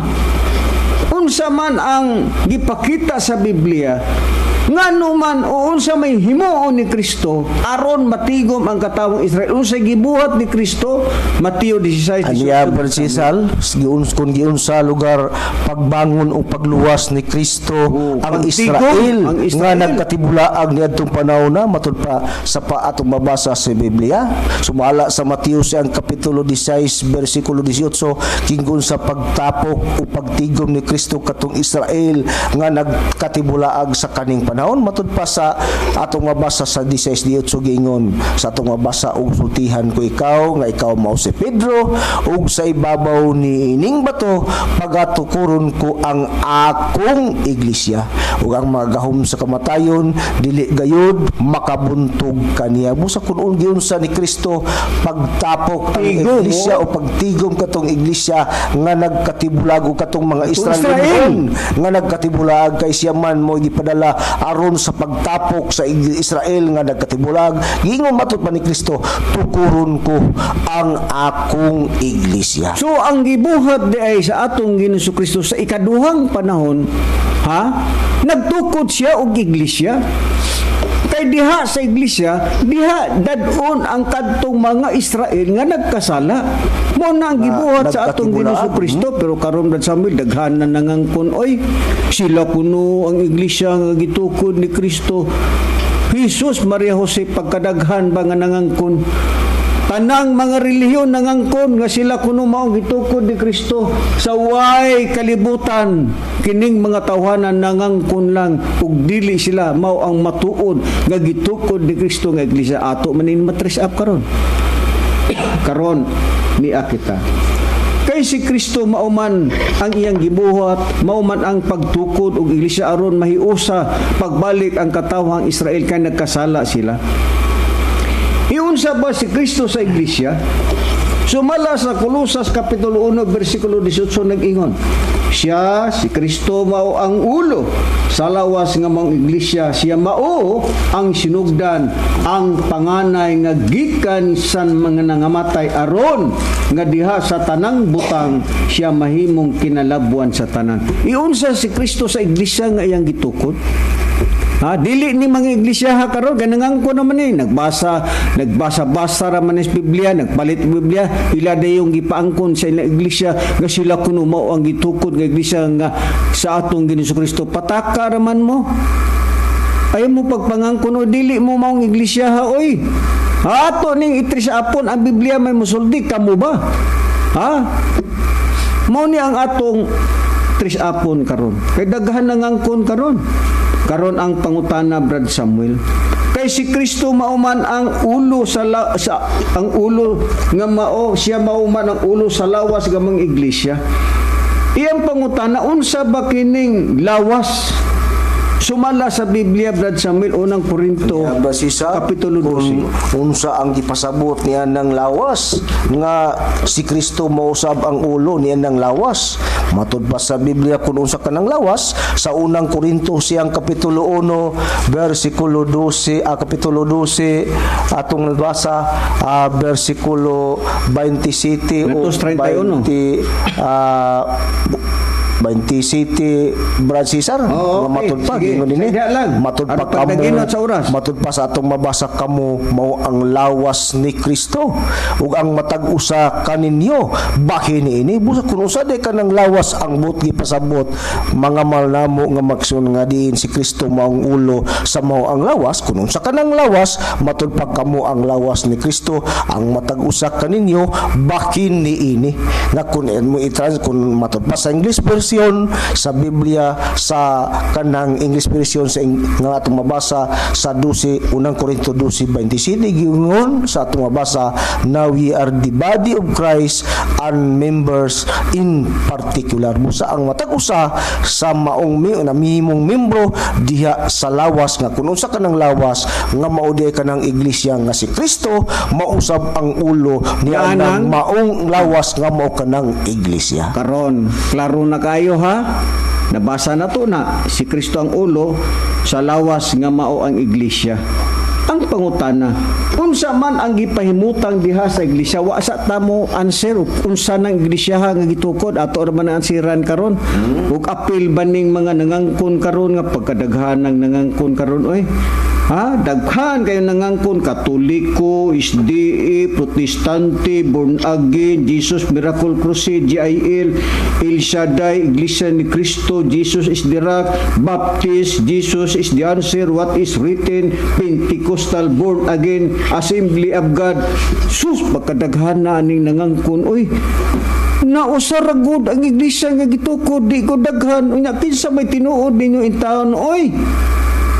Unsa man ang gipakita sa Biblia, ngano man o unsa may himuon ni Kristo aron matigom ang katawang Israel? Unsa gibuhat ni Kristo? Mateo 16. Aniya, Brad Cesar, kung giunsa lugar pagbangon o pagluwas ni Kristo Oo, ang pagtigom, Israel, ang Israel. Nga nagkatibulaag niadtong panahon na matud pa sa pa atong mabasa sa Biblia. Sumala sa Mateo siyang kapitulo 16 bersikulo 18, kinggon sa pagtapok o pagtigom ni Kristo katong Israel nga nagkatibulaag sa kaning panahon. panahon. Matud pa sa atong mabasa sa 16:18, giingon sa atong mabasa, "Ug sultihan ko ikaw nga ikaw mao si Pedro, ug sa ibabaw ni ining bato pagatukuron ko ang akong iglesia, ug ang mga gahom sa kamatayon dili gayud makabuntog kaniya." Busa kun giunsa ni Kristo pagtapok ang Tigom, iglesia o pagtigom katong iglesia nga nagkatibulag o katong mga Israel. Israelon nga nagkatibulag, kay siya man mo gipadala aron sa pagtapok sa Israel nga nagkatibulag. Giingon matud pa ni Kristo, "Tukuron ko ang akong iglesia." So ang gibuhat di ay sa atong Ginoong Kristo sa ikaduhang panahon, ha? Nagtukod siya og iglesia. Kay diha sa iglesia, diha dadon ang kadtong mga Israel nga nagkasala. Mao na ang gibuhat sa atong nagkatibulaan. Ginoong Kristo, pero karon, Brad Samuel, daghan na nangangkon oy. Sila kuno ang iglesia nga gitukod ni Kristo. Jesus, Maria Jose, pagkadaghan ba nga nangangkon. Tanang mga relihiyon nangangkon nga sila kuno mao gitukod ni Kristo. Sa way kalibutan, kining mga tawhanan nangangkon lang ug dili sila mao ang matuod nga gitukod ni Kristo nga iglesia. Ato man ning ma-trace up karon. Karon niya kita. Kay si Kristo mao man ang iyang gibuhat, mao man ang pagtukod og iglesia aron mahiusa pagbalik ang katawhang Israel kay nagkasala sila. Iunsa ba si Kristo sa iglesia? Sumala sa Kolosas Kapitulo 1 versikulo 18, nag-ingon, "Siya, si Kristo, mao ang ulo sa lawas nga maong iglesia. Siya mao ang sinugdan, ang panganay nga gikan sa mga nangamatay, aron nga diha sa tanang butang siya mahimong kinalabwan sa tanan." Iunsa si Kristo sa iglesia nga iyang gitukod? Ha, dili ni mga iglesia ha karon ganangangko naman eh nagbasa, nagbasa-basa ra man sa Biblia, nagpalit og Biblia, ila dayong gipaangkon sa ilang iglesia nga sila kuno mao ang gitukod nga iglesia nga sa atong Ginoong Kristo. Pataka ra man mo. Ayaw mo pagpangangkon o dili mo maong iglesia ha oy. Ha, ato ning i-trace up-on ang Biblia, may musulti kamo ba? Ha? Mao ni ang atong trace up-on karon. Kay daghan nangangkon karon. Karon ang pangutana, Brad Samuel. Kay si Kristo mauman ang ulo sa, la, sa ang ulo nga mao siya, mauman ang ulo sa lawas nga mga iglesia. Iyang pangutana, unsa ba kining lawas? Sumala sa Biblia, Brad Samuel, Unang Korinto, Kaya sisa, Kapitulo kung 12. unsa ang gipasabot niya ng lawas nga si Kristo mausab ang ulo niya ng lawas. Matud pa sa Biblia kung unsa kanang lawas sa Unang Korinto siyang Kapitulo 1 versikulo 12, Kapitulo 12 atong nabasa, versikulo 27 o 31. 20, 27, Brad Cesar. Oo, nga okay. matud pa Sige, gingon dinhi. sige lang. Matud pa Ano kamo pagdaginot sa oras? Matud pa sa atong mabasa, kamo mao ang lawas ni Kristo ug ang matag usa kaninyo bahin niini. Busa kun usa di kanang lawas ang buot gipasabot, mga mahal namo nga magsun, nga diin si Kristo mao ang ulo sa mao ang lawas, kun unsa kanang lawas, matud pa kamo ang lawas ni Kristo, ang matag usa kaninyo bahin niini. Nga kun mo i-trans, kun matud pa sa English version sa Biblia, sa kanang English version sa nga atong mabasa sa 12, Unang Korinto 12:27, giingon sa atong mabasa, "Now we are the body of Christ and members in particular." Busa ang matag usa sa maong namihimong membro diha sa lawas, nga kun unsa kanang lawas nga mao diay kanang iglesia nga si Kristo mausab ang ulo niya Kanang- ng maong lawas nga mao kanang iglesia. Karon, klaro na kayo ha. Nabasa na to na si Kristo ang ulo sa lawas nga mao ang iglesia. Ang pangutana, unsa man ang gipahimutang diha sa iglesia? Wa sa tamo answer unsa nang iglesia ha nga gitukod. Ato ra man ang ansiran karon. Ug apil ba ning mga nangangkon karon nga pagkadaghan ng nangangkon karon oy? Ha, daghan kayo nangangkon: Katoliko, SDA, Protestante, Born Again, Jesus Miracle Crusade, GIL, El Shaddai, Iglesia ni Cristo, Jesus is the Rock, Baptist, Jesus is the Answer, What is Written, Pentecostal, Born Again, Assembly of God. Sus, pagkadaghan na aning nangangkon oy. Nausa ra gud ang iglesia nga gitukod, di ko daghan. Unya kinsa may tinuod ninyo in town oy?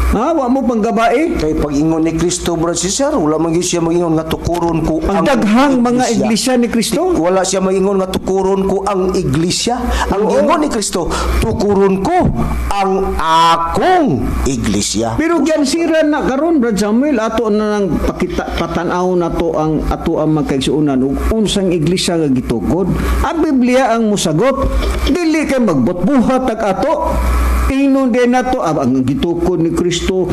Ha, wa mo panggabae? Kay pag-ingon ni Kristo, Brad Cesar, wala man gyud siya mag-ingon nga tukuron ko Ang daghang mga iglesia ni Kristo. Wala siya mag-ingon nga tukuron ko ang iglesia. Ang ingon ni Kristo, tukuron ko ang akong iglesia. Pero giansiran na karon, Brad Samuel, ato na nang pakita patan-aw nato ang ato ang magkaigsuonan ug unsang iglesia nga gitukod. Ang Biblia ang musagot. Dili kay magbutbuhat ag ato. Ingnon din nato ang gitukod ni Kristo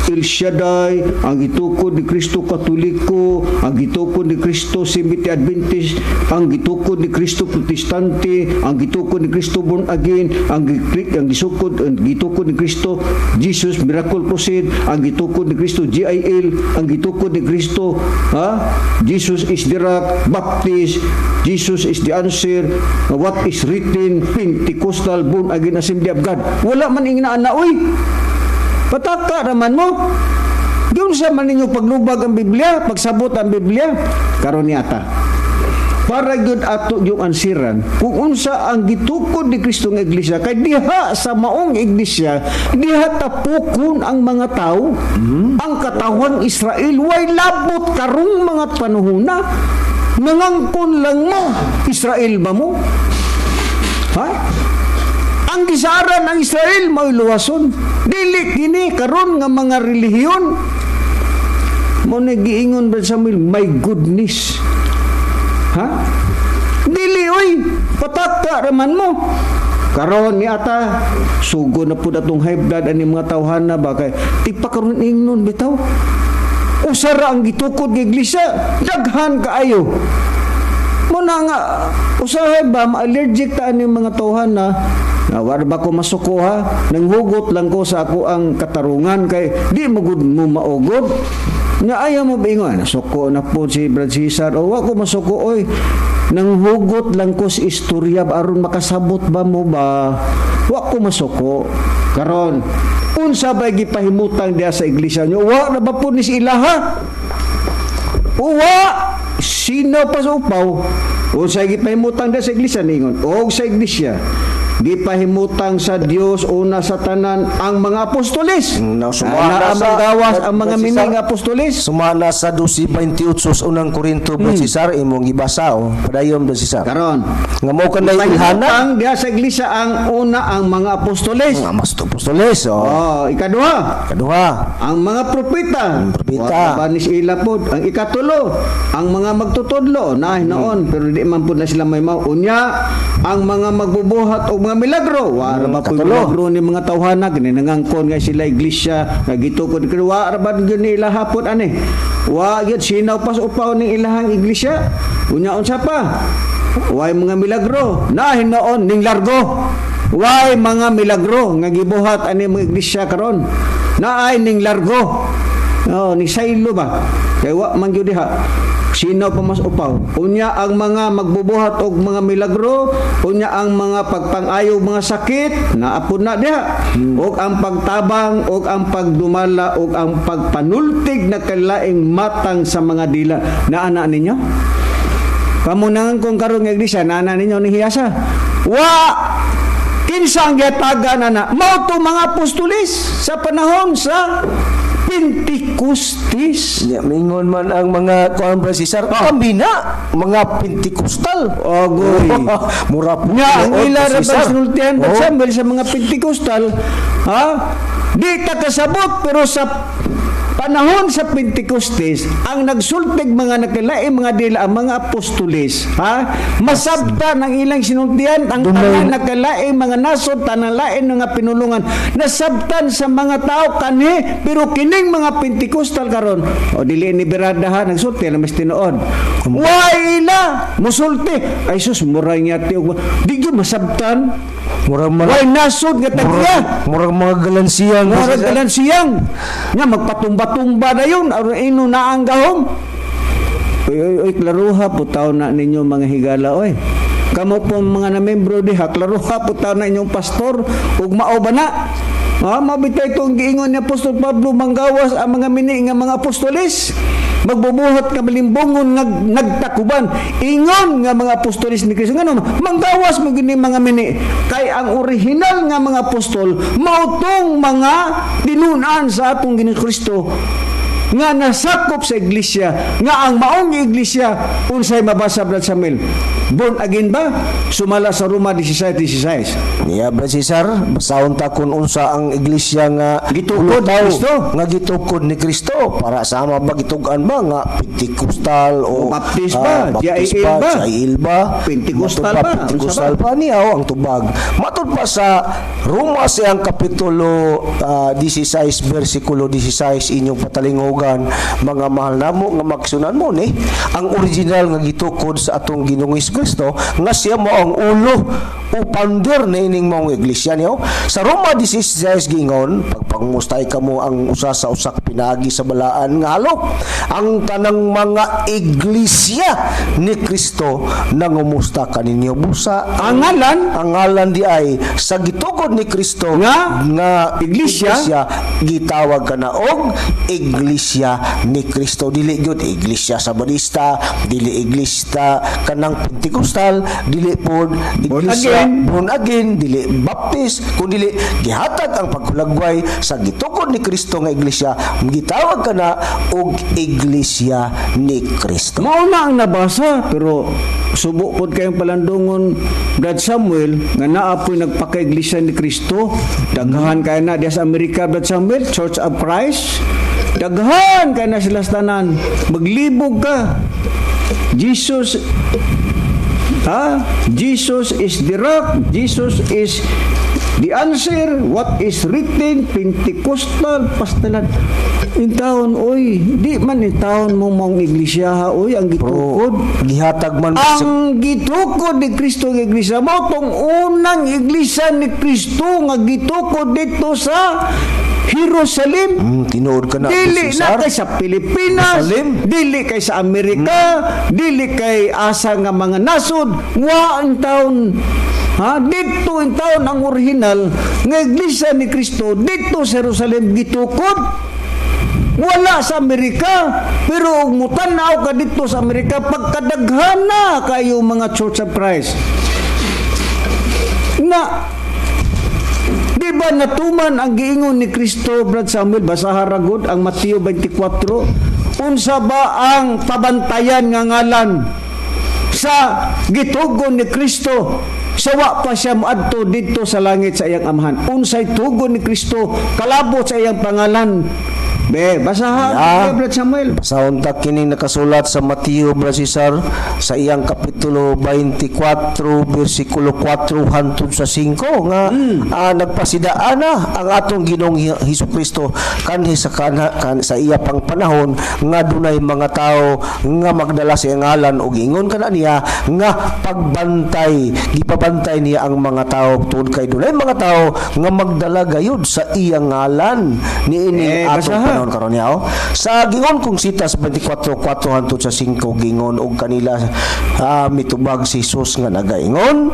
El Shaddai, ang gitukod ni Kristo Katoliko, ang gitukod ni Kristo Seventh Adventist, ang gitukod ni Kristo Protestante, ang gitukod ni Kristo Born Again, ang gitukod ni Kristo Jesus Miracle Crusade, ang gitukod ni Kristo GIL, ang gitukod ni Kristo, ha? Jesus is the Rock, Baptist, Jesus is the Answer, What is Written, Pentecostal, Born Again Assembly of God. Wala man ingna ana, oy. Pataka naman mo. Giunsa man ninyo paglubag ang Biblia, pagsabot ang Biblia, karon yata. Para gyud ato yung ansiran kung unsa ang gitukod ni Kristo nga iglesia, kay diha sa maong iglesia diha tapukon ang mga tao. Ang katawhan Israel way labot karong mga panahona. Nangangkon lang mo, Israel ba mo? Ha? Ang gisaran ang Israel mao'y luwason. Dili kini karon nga mga relihiyon. Mo na giingon ba, Samuel, my goodness. Ha? Dili oy, pataka raman mo. Karon ni ata sugo na pud atong high blood ani mga tawhana ba, kay ti pa karon ingnon bitaw. Usa ra ang gitukod nga iglesia, daghan kaayo. Mo na nga usahay ba ma-allergic ta ani mga tawhana na war ba ko masuko, ha? Nanghugot lang ko sa ako ang katarungan kay di mo gud mo maugod nga ayaw mo bingon nasuko na po si Brad Cesar o wa ko masuko, oy. Nanghugot lang ko sa istorya aron makasabot ba mo ba. Wa ko masuko. Karon, unsa ba gipahimutang diha sa iglesia nyo? Wa na ba po ni si ilaha? Uwa sino pa sa upaw. Unsa gipahimutang diha sa iglesia? Ningon og sa iglesia gipahimutang sa Dios una sa tanan ang mga apostoles. Now, sumala Na, ang gawas ang mga mining apostoles. Sumala sa 12:28 sa Unang Korinto, Brad Cesar, imong gibasa oh. Padayon, Brad Cesar. Karon, Nga mo kanay ilhanan. pahimutang diha sa iglesia ang una ang mga apostoles. Nga mas apostoles oh. Oh, ikaduha, Kaduha. ang mga propeta. Propeta. Wa ba ni sila pod. Ang ikatulo, ang mga magtutudlo na noon pero di man pud na sila may mao. Unya, ang mga magbubuhat og mga milagro. Wa ra ba pud Katulo. Milagro ni mga tawhana kini nangangkon nga sila iglesia nga gitukod kini, wa ra ba gyud ni ila hapon ani. Wa gyud, sinaw pas upaw ning ilahang iglesia. Unya, unsa pa? Way mga milagro. Na hinoon ning largo. Way mga milagro nga gibuhat ani mga iglesia karon. Naay ning largo. Oh, ni saylo ba? Kay wa man gyud diha. Sino pa mas upaw? Unya ang mga magbubuhat og mga milagro, unya ang mga pagpangayo mga sakit, naapod na diha. Og ang pagtabang, og ang pagdumala, og ang pagpanultig na kalaing matang sa mga dila. Naana ninyo? Kamunangan kung karon nga iglesia, naana ninyo ni hiyasa. Wa. Kinsa ang giyatagan ana? Mao to mga apostoles sa panahon sa Pentecostes. Ya, mingon man ang mga kuan, Brad Cesar, kami na mga Pentecostal. Agoy. Mura po. Nya ang tinuod, ila Brad ra Cesar. ba sinultihan, Oh. Samuel, sa mga Pentecostal, ha? Di ta kasabot, pero sa panahon sa Pentecostes, ang nagsultig mga nakilaing mga dila ang mga apostoles, ha? Masabta ng ilang sinultihan ang tanan nakalaing mga nasod, tanan lain mga pinulungan. Nasabtan sa mga tao kanhi, pero kining mga Pentecostal karon, o dili ni birada ha, nagsulti na mas tinuod. Why ila musulti? Ay sus, muray nga ti og di gyud masabtan. Murag mga Why nasod nga tagya? Murag mga galansiyang. Murag galansiyang. Nga magpatumba-tumba na yun aron ino na ang gahom. Oy, oy, oy, klaruha putaw na ninyo mga higala, oy. Kamo po mga namembro diha, klaruha putaw na inyong pastor ug mao ba na? Ha, mabitay itong giingon ni Apostol Pablo, manggawas ang mga mini nga mga apostoles. Magbubuhat nga malimbongon nga nagtakuban, ingon nga mga apostoles ni Kristo. Ngano manggawas mo gini mga mini? Kay ang orihinal nga mga apostol mao tong mga tinun-an sa atong Ginoong Kristo nga nasakop sa iglesia, nga ang maong iglesia, unsay mabasa, Brad Samuel? Born again ba? Sumala sa Roma 16:16. Niya, Brad Cesar, basahon ta kung unsa ang iglesia nga gitukod ni ulutaw, Kristo. Nga gitukod ni Kristo. Para sama ba, gitug-an ba nga Pentecostal o O Baptist ba? Baptist GIL ba? ba? GIL ba? Pentecostal Matud pa, ba? Pentecostal Unsa pa niya, oh, ang tubag. Matud pa sa Roma siyang kapitulo 16 versikulo 16, inyong patalingugan, mga mahal namo nga magsunan mo ni ang original nga gitukod sa atong Ginoong Kristo nga siya mo ang ulo o founder na ining maong iglesia niyo. Sa Roma 16 gingon, "Pagpangmustay kamo ang usa sa usa pinaagi sa balaan nga halok. Ang tanang mga iglesia ni Kristo nangumusta kaninyo." Busa Ang ngalan? Ang ngalan di ay sa gitukod ni Kristo nga nga iglesia? Gitawag ka na og iglesia ni Kristo. Dili gyud iglesia sa Badista, dili iglesia kanang Pentecostal, dili pod born iglesia again. Born again, dili Baptist, kun dili gihatag ang pagkulagway sa gitukod ni Kristo nga iglesia, gitawag ka na og iglesia ni Kristo. Mao na ang nabasa, pero subo pod kayong palandungon, Brad Samuel, nga naa po'y nagpaka-iglesia ni Kristo. Daghan kay na diya sa Amerika, Brad Samuel, Church of Christ. Daghan kay na sila sa tanan. Maglibog ka. Jesus. Ha? Jesus is the rock. Jesus is the answer. What is written? Pentecostal, pastalan. Intawon, oy, di man intawon mo mong iglesia, ha, oy, ang gitukod. Gihatag man sa Ang gitukod ni Kristo ang iglesia mo tong unang iglesia ni Kristo nga gitukod dito sa Jerusalem. Tinuod ka na Dili na Cesar. kay sa Pilipinas, Jerusalem. Dili kay sa Amerika, dili kay asa nga mga nasod, wa ang taon. Ha, dito in taon ang original nga iglesia ni Kristo dito sa Jerusalem gitukod. Wala sa Amerika, pero ug mutan-aw ka dito sa Amerika, pagkadaghana kayo mga Church of Christ. Na di ba natuman ang giingon ni Kristo, Brad Samuel? Basaha ra gud ang Mateo 24. Unsa ba ang pabantayan nga ngalan sa gitugon ni Kristo sa wa pa siya moadto didto sa langit sa iyang amahan? Unsay tugon ni Kristo kalabot sa iyang pangalan? Be, basaha, Brad Samuel. Sa unta kining nakasulat sa Mateo, Brad Cesar, sa iyang kapitulo 24 bersikulo 4 hangtod sa 5 nga nagpasidaan na ang atong Ginoong Hesus Kristo kanhi sa kana, kan, sa iya pang panahon nga dunay mga tao nga magdala sa iyang ngalan ug ingon kana niya nga pagbantay, gipabantay niya ang mga tao tungod kay dunay mga tao nga magdala gayud sa iyang ngalan niining Eh, atong basaha. Panahon karon niya, oh. Sa gingon kong sitas 24:4 hangtod sa 5, gingon og kanila, mitubag si Jesus nga nagaingon,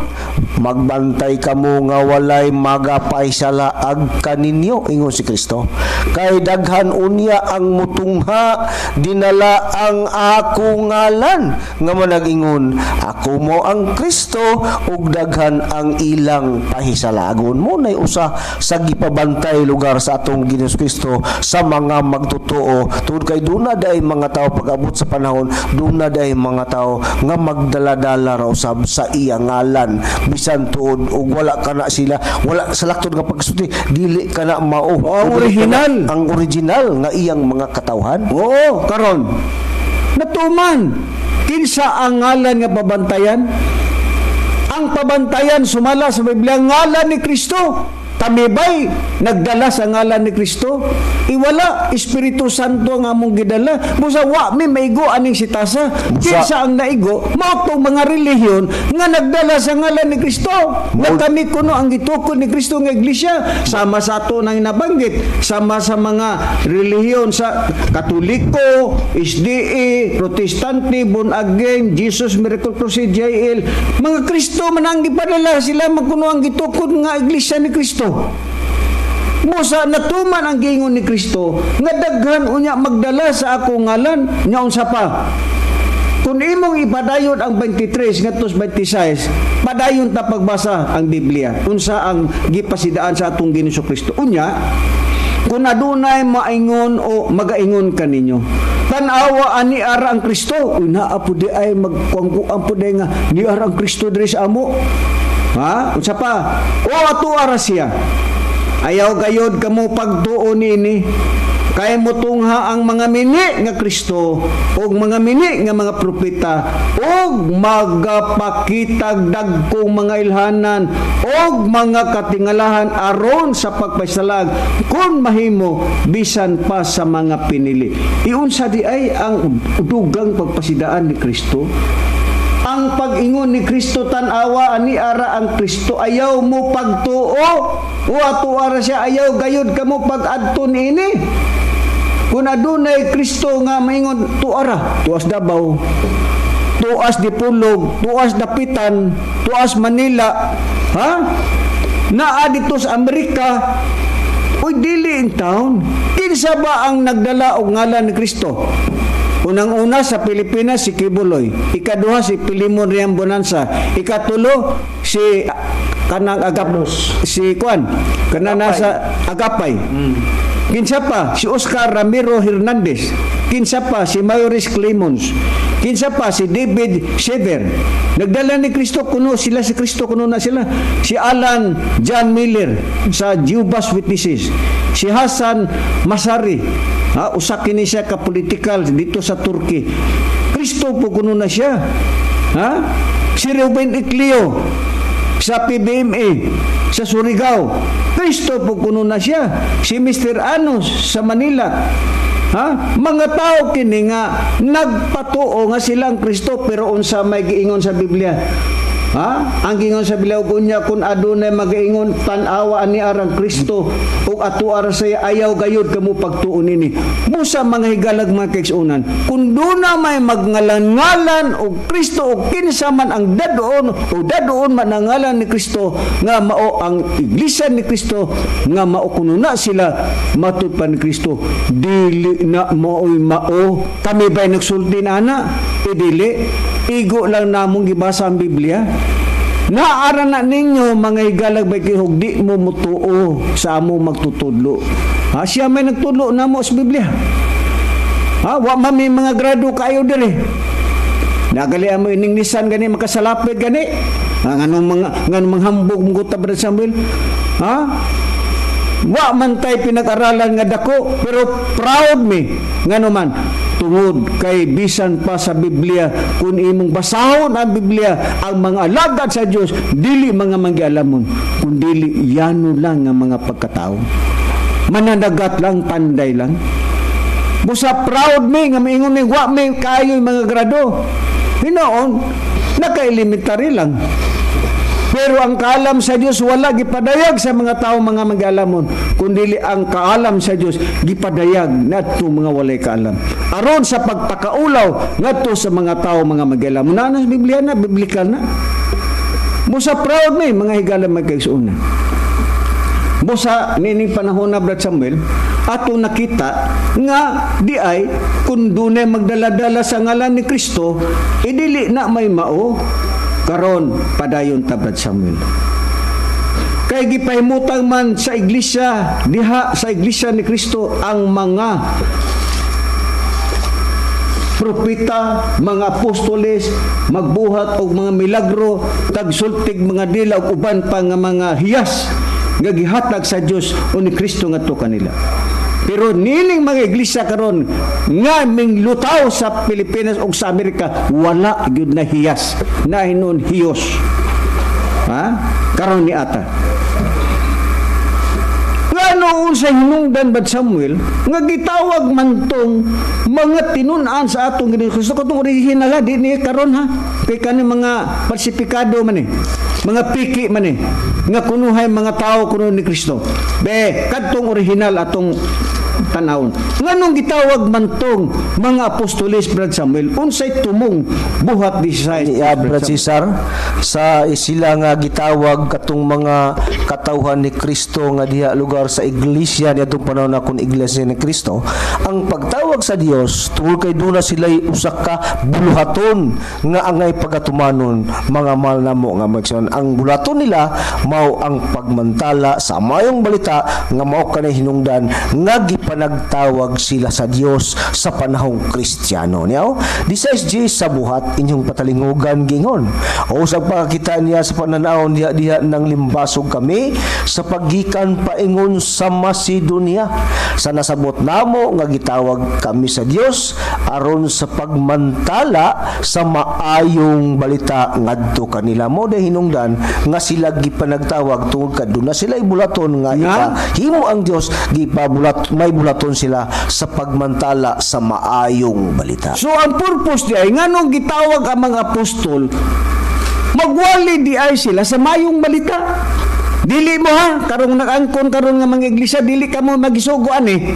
"Magbantay kamo nga walay magapaisalaag kaninyo," ingon si Kristo, "kay daghan unya ang mutungha dinala ang ako ngalan nga manag-ingon, 'Ako mo ang Kristo,' ug daghan ang ilang pahisalagon." Mo nay usa sa gipabantay lugar sa atong Ginoong Kristo sa mga magtotoo tungod kay duna day mga tao, pag-abot sa panahon, duna day mga tao nga magdala-dala ra usab sa iya ngalan bisan tuod ug wala kana sila, wala sa laktod nga pagsulti, dili kana mao Oh, ang dili kana original. Ang original nga iyang mga katawhan. Oo, karon. Natuman. Kinsa ang ngalan nga pabantayan? Ang pabantayan sumala sa Biblia, ngalan ni Kristo. Tamibay nagdala sa ngalan ni Kristo? Iwala, Espiritu Santo ang among gidala. Busa wa mi maigo aning sitasa. Busa. Kinsa ang naigo? Mao tong mga relihiyon nga nagdala sa ngalan ni Kristo. Nga kami kuno ang gitukod ni Kristo nga iglesia, sama sa ato nang nabanggit, sama sa mga relihiyon sa Katoliko, SDA, Protestante, Born Again, Jesus Miracle Crusade, JL. Mga Kristo man ang gipadala, sila man kuno ang gitukod nga iglesia ni Kristo. Busa natuman ang giingon ni Kristo nga daghan unya magdala sa akong ngalan. Nya unsa pa? Kung imong ipadayon ang 23 ngadto sa 26, padayon ta pagbasa ang Biblia. Unsa ang gipasidaan sa atong Ginoong Kristo. Unya, kung adunay maingon o magaingon kaninyo, "Tan-awa, ani ara ang Kristo." Uy, naa po di ay magkuang po di nga ni ara ang Kristo diri sa amo. Ha? Unsa pa? "O ato ara siya." Ayaw gayod kamo pagtuo niini. Kay mutungha ang mga mini nga Kristo ug mga mini nga mga propeta ug magapakitag dagkong mga ilhanan ug mga katingalahan aron sa pagpasalag, kung mahimo, bisan pa sa mga pinili. Iunsa di ay ang dugang pagpasidaan ni Kristo? Ang pag-ingon ni Kristo, "Tan-awa, ani ara ang Kristo," ayaw mo pagtuo. "O ato ara siya," ayaw gayud kamo pag-adto niini. Kung adunay Kristo nga maingon, "Tuara, tuas Davao, tuas Dipolog, tuas Dapitan, tuas Manila," ha? Naa dito sa Amerika. Uy, dili in town. Kinsa ba ang nagdala og ngalan ni Kristo? Unang-una sa Pilipinas, si Quiboloy, ikaduha si Pilimon Riam Bonanza, ikatulo si kanang Agap, si Kwan, kana nasa Agapay. Kinsa pa? Si Oscar Ramiro Hernandez. Kinsa pa? Si Maurice Clemmons. Kinsa pa? Si David Sever. Nagdala ni Kristo kuno sila, si Kristo kuno na sila. Si Alan John Miller sa Jehovah's Witnesses. Si Hassan Masari. Ha, usa kini siya ka political dito sa Turkey. Kristo po kuno na siya. Ha? Si Ruben Ecleo sa PBMA sa Surigao. Kristo po kuno na siya. Si Mr. Anos sa Manila. Ha? Mga tao kini nga nagpatuo nga silang Kristo, pero unsa may giingon sa Biblia? Ha? Ang giingon sa Biblia, ug unya kung adunay magaingon, "Tan-awa, ani arang Kristo," ug "Ato ara saya," ayaw gayud kamo pagtuo nini. Busa, mga higalag, mga kaigsuonan, kung duna may magngalan-ngalan og Kristo o kinsa man ang dadoon o dadoon man ang ngalan ni Kristo nga mao ang iglesia ni Kristo, nga mao kuno na sila matud pa ni Kristo, dili na mao'y mao. Kami ba'y nagsulti na ana? E dili, igo lang namong gibasa ang Biblia. Naara na ninyo, mga higalag, bay kihog di mo mutuo sa amo magtutudlo. Ha, siya may nagtudlo namo sa Biblia. Ha, wa man may mga grado kayo diri. Nagali mo ininglisan gani, makasalapit gani. Ha, nganong mga nganong manghambog mo ta, Brother Samuel? Ha? Wa man tay pinag-aralan nga dako, pero proud mi ngano man tungod kay bisan pa sa Biblia, kung imong basahon ang Biblia, ang mga alagad sa Dios dili mga manggialamon, kundili yano lang nga mga pagkatao, mananagat lang, panday lang. Busa proud mi nga maingon mi, wa mi kayo mga grado. Hinoon, naka-elementary lang. Pero ang kaalam sa Dios wala gipadayag sa mga tao mga mag-alamon, kundi ang kaalam sa Dios gipadayag ngadto mga walay kaalam, aron sa pagpakaulaw ngadto sa mga tao mga mag-alamon. Na sa Biblia na, biblical na. Busa proud mi, mga higala, mga kaigsuonan. Busa nining panahon na, Brad Samuel, ato nakita nga di ay kung dunay magdala-dala sa ngalan ni Kristo, idili na may mao. Karon padayon ta, Brad Samuel. Kay gipahimutang man sa iglesia diha sa iglesia ni Kristo ang mga propeta, mga apostoles, magbuhat og mga milagro, tagsultig mga dila ug uban pa nga mga hiyas nga gihatag sa Dios o ni Kristo ngadto kanila. Pero nining mga iglesia karon nga minglutaw sa Pilipinas ug sa Amerika, wala gyud na hiyas, na hinuon hiyos. Ha? Karon ni ata. Ngano, unsa hinungdan, Brad Samuel, nga gitawag man tong mga tinun-an sa atong Ginoong Kristo, katong original ha, di ni karon ha, kay kani mga falsifikado man eh, mga piki man eh, nga kunuhay mga tao kuno ni Kristo. Be, kadtong original atong Tanawon. Nganong gitawag man tong mga apostoles, Brad Samuel? Unsay tumong buhat di sa Ni Brad Cesar, sa sila nga gitawag katong mga katawhan ni Kristo nga diha lugar sa iglesia niadtong panahon na kun iglesia ni Kristo, ang pagtawag sa Dios tungod kay duna sila usa ka buluhaton nga angay pagatumanon, mga mahal namo nga mga. Ang buluhaton nila mao ang pagmantala sa mayong balita nga mao kanay hinungdan nga gipanagtawag sila sa Dios sa panahong Kristiyano niyaw. Di sa SJ sa Buhat, inyong patalingugan gingon o sa pagkakita niya sa pananaw niya diha nang limbasog kami sa paggikan paingon sa Macedonia, sa nasabot namo nga gitawag kami sa Dios aron sa pagmantala sa maayong balita ngadto kanila. Mo de hinungdan nga sila gipanagtawag tungod kaduna sila bulaton nga Nga? himo ang Dios, gipabulat may bulaton sila sa pagmantala sa maayong balita. So ang purpose di ay nganong gitawag ang mga apostol, magwali di ay sila sa mayong balita. Dili mo ha, karong nag-angkon karon nga mga iglesia, dili kamo magisugo ani.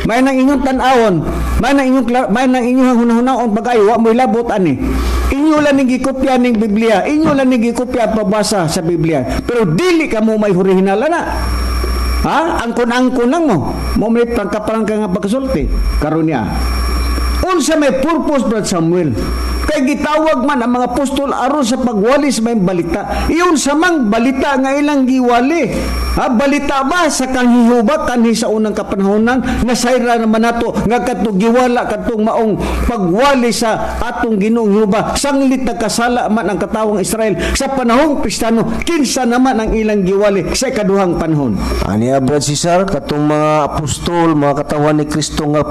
May nang inyong tan-awon, may nang inyong hunahunahon pag-ayo, wa mo'y labot ani. Inyo lang ning gikopya ning Biblia, inyo lang ning gikopya pabasa sa Biblia. Pero dili kamo may original ana. Ha? Angkon-angkon lang mo. Mo may prangka-prangka nga pagkasulti. Karon niya. Unsa may purpose, Brad Samuel? Kay gitawag man ang mga apostol aron sa pagwali sa may balita. Iyon sa mang balita nga ilang giwali. Ha, balita ba sa kanghihuba kanhi sa unang kapanahonan? Nasayra naman nato nga kadtong giwala kadtong maong pagwali sa atong Ginoong Jehova. Sanglit nagkasala man ang katawang Israel sa panahong Kristiyano, kinsa naman ang ilang giwali sa ikaduhang panahon? Aniya, Brad Cesar, katong mga apostol, mga katawan ni Kristo nga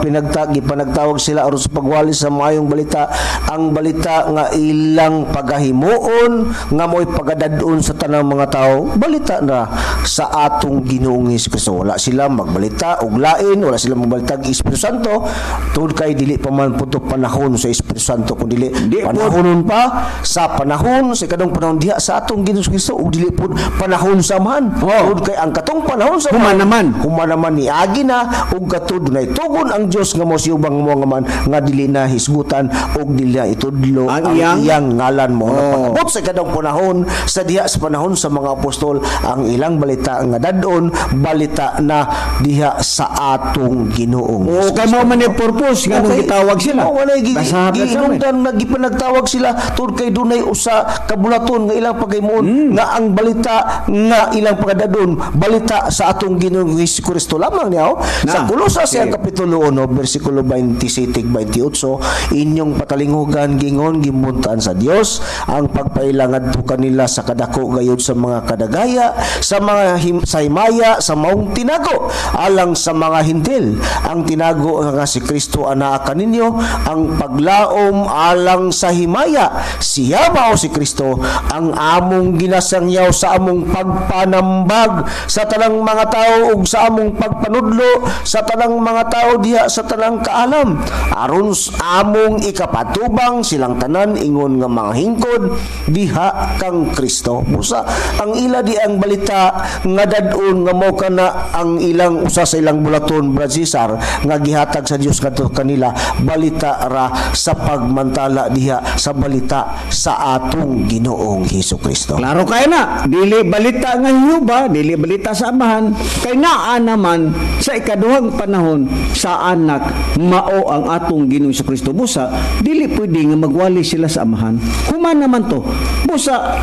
gipanagtawag sila aron sa pagwali sa maayong balita, ang balita nga ilang pagahimuon nga mo'y pagadad-on sa tanang mga tao, balita na sa atong Ginoong Hesus. Wala sila magbalita og lain, wala sila magbalita og Espiritu Santo tungod kay dili pa man punto panahon sa Espiritu Santo, kun dili Di po. panahonon pa sa panahon sa ikadong panahon diha sa atong Ginoong Kristo ug dili pud panahon sa Amahan. Oh. Tungod kay ang katong panahon sa Human naman. Human naman niagi na ug kato dunay tugon ang Dios nga mo siyubang mo nga man nga dili na hisgutan ug dili na itudlo Ang ang iyang ngalan mo. Oh. Pag-abot sa ikadong panahon sa diha sa panahon sa mga apostol, ang ilang balita nga dadon balita na diha sa atong Ginoong O kay mao man ni purpose nga nung gitawag sila. Mao man Basa, Brad Samuel. giinungdan nga gipanagtawag sila tungod kay dunay usa ka bulaton nga ilang paghimuon nga ang balita nga ilang pagadadon balita sa atong Ginoong Hesus Kristo lamang niya. Sa Na. Kolosas Okay. ang kapitulo 1 bersikulo 27 28, inyong patalingugan gingon gimuntaan sa Dios ang pagpaila ngadto kanila sa kadako gayud sa mga kadagaya sa mga sa himaya sa maong tinago alang sa mga Hintil, ang tinago nga si Kristo anaa kaninyo, ang paglaom alang sa himaya. Siya mao si Kristo ang among ginasangyaw sa among pagpanambag sa tanang mga tao ug sa among pagpanudlo sa tanang mga tao diha sa tanang kaalam, aron among ikapatubang silang tanan ingon nga mga hingkod diha kang Kristo. Busa ang ila di ang balita nga dad-on nga mao kana ang ilang usa sa ilang bulaton, Brad Cesar, nga gihatag sa Dios ngadto kanila, balita ra sa pagmantala diha sa balita sa atong Ginoong Hesus Kristo. Klaro kay na, dili balita nga hiuba, dili balita sa Amahan, kay naa naman sa ikaduhang panahon sa anak mao ang atong Ginoong Kristo. Busa dili pwede nga magwali sila sa Amahan. Human naman to. Busa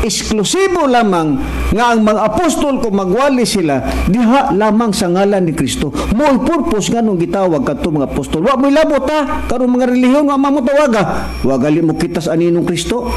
eksklusibo lamang nga ang mga apostol kung magwali sila diha lamang sa ngalan ni Kristo. Mo'y purpose nga nung gitawag kadto mga apostol. Wa mo'y labot ha, karon mga relihiyon nga mamotawaga. Wa gali mo kita sa aninong Kristo.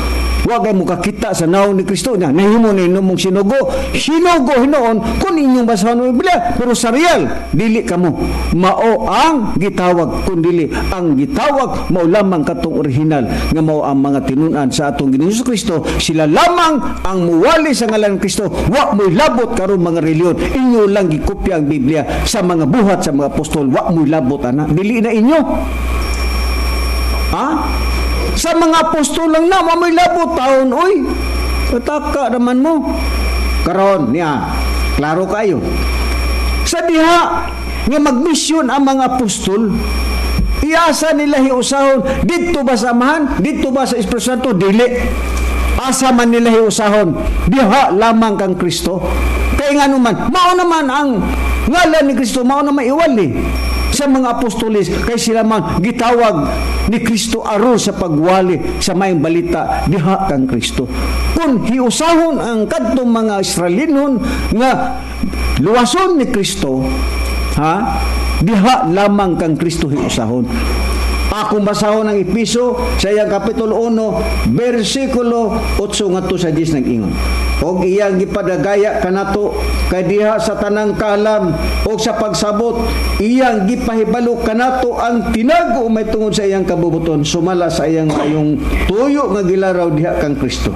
Wa gay mo kakita sa naong ni Kristo nya. Nahimo ni mong sinugo. Sinugo hinuon kung inyong basahon ang Biblia, pero sa real dili kamo mao ang gitawag, kun dili ang gitawag mao lamang katong original nga mao ang mga tinun-an sa atong Ginoong Hesus Kristo. Sila lamang ang muwali sa ngalan ni Kristo. Wa mo'y labot karon mga relihiyon. Inyo lang gikopya ang Biblia sa mga buhat sa mga apostol. Wa mo'y labot ana, dili na inyo. Ha? Sa mga apostol lang na, wa mo'y labot taon oy. Pataka naman mo. Karon niya, klaro kayo. Sa diha Nga magmisyon ang mga apostol, iasa nila hiusahon? Didto ba sa Amahan? Didto ba sa Espiritu Santo? Dili. Asa man nila hiusahon? Diha lamang kang Kristo. Kay ngano man, mao naman ang ngalan ni Kristo, mao naman iwali sa mga apostoles kay sila man gitawag ni Kristo aron sa pagwali sa maayong balita diha kang Kristo. Kung hiusahon ang kadtong mga Israelinon nga luwason ni Kristo, ha, diha lamang kang Kristo hiusahon. Akong basahon ang Epeso sa iyang kapitulo 1 bersikulo 8 ngadto sa 10, nag-ingon: "Og iyang gipadagaya kanato kay diha sa tanang kaalam og sa pagsabot iyang gipahibalo kanato ang tinago may tungod sa iyang kabubuton sumala sa iyang maayong tuyo nga gilaraw diha kang Kristo.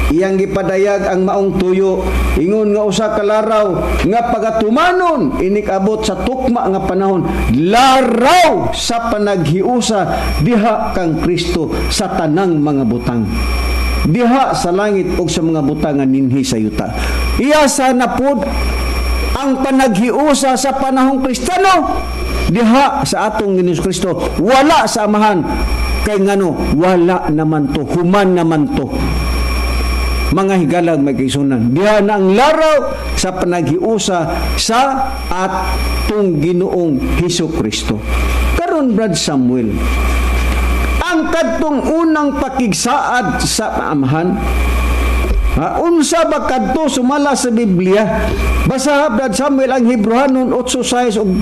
Iyang gipadayag ang maong tuyo ingon nga usa ka laraw nga pagatumanon inikabot sa tukma nga panahon, laraw sa panaghiusa diha kang Kristo sa tanang mga butang diha sa langit ug sa mga butang nga dinhi sa yuta." Iyasa na pod ang panaghiusa sa panahong Kristiyano? Diha sa atong Ginoong Kristo, wala sa Amahan. Kay ngano? Wala naman to, human naman to, mga higalang mga kaigsuonan. Diha na ang laraw sa panaghiusa sa atong Ginoong Hesus Kristo. Karon, Brad Samuel, ang kadtong unang pakigsaad sa Amahan, ha, unsa ba kadto sumala sa Biblia? Basa, Brad Samuel, ang Hebreohanon 8:6 ug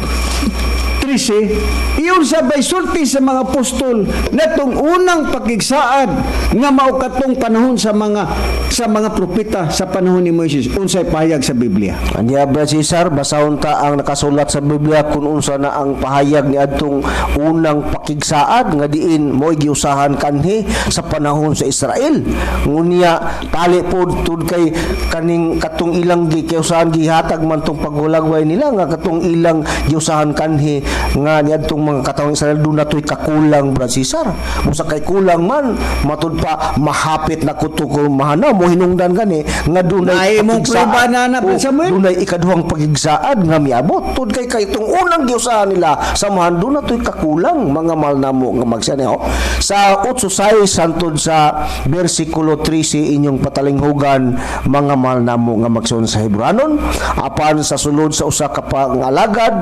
13. Iyon sa bay sulti sa mga apostol netong unang pakigsaad nga mao katong panahon sa mga propeta, sa panahon ni Moises? Unsay pahayag sa Biblia? Anya, Brad Cesar, basahon ta ang nakasulat sa Biblia kung unsa na ang pahayag ni adtong unang pakigsaad nga diin mo'y giusahan kanhi sa panahon sa Israel. Ngunya tali pod tud kay kaning katong ilang giusahan, gihatag man tong paghulagway nila nga katong ilang giusahan kanhi nga niadtong mga katawhan Israel, duna to'y kakulang, Brad Cesar. Busa kay kulang man, matud pa mahapit na kuto ko mahanaw mo hinungdan gani nga dunay Naay mong pakigsaad. prueba na, Brad O, Samuel? Dunay ikaduhang pagigsaad nga miabot tud kay itong unang giusahan nila sa mahan, duna to'y kakulang, mga mahal namo nga magsiyan ho. Sa 8:6 hantod sa bersikulo 13, inyong patalinghugan, mga mahal namo nga magsuon, sa Hebreohanon: "Apan sa sulod sa usa ka pangalagad,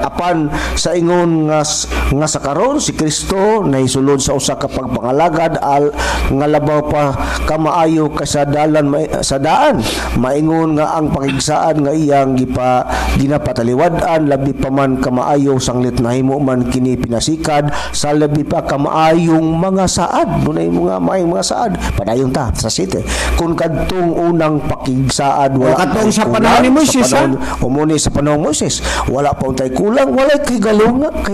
apan sa ingon nga sa karon si Kristo nahisulod sa usa ka pagpangalagad al nga labaw pa kamaayo kaysa dalan sa daan, maingon nga ang pakigsaad nga iyang ginapataliwad-an labi pa man kamaayo sanglit nahimo man kini pinasikad sa labi pa kamaayong mga saad." Dunay mga maayong mga saad. Padayon ta sa 7: "Kung kadtong unang pakigsaad wala O, katong sa kulang, panahon ni Moises, sa panahon umuni sa panahon Moises, wala pa untay kulang, walay kay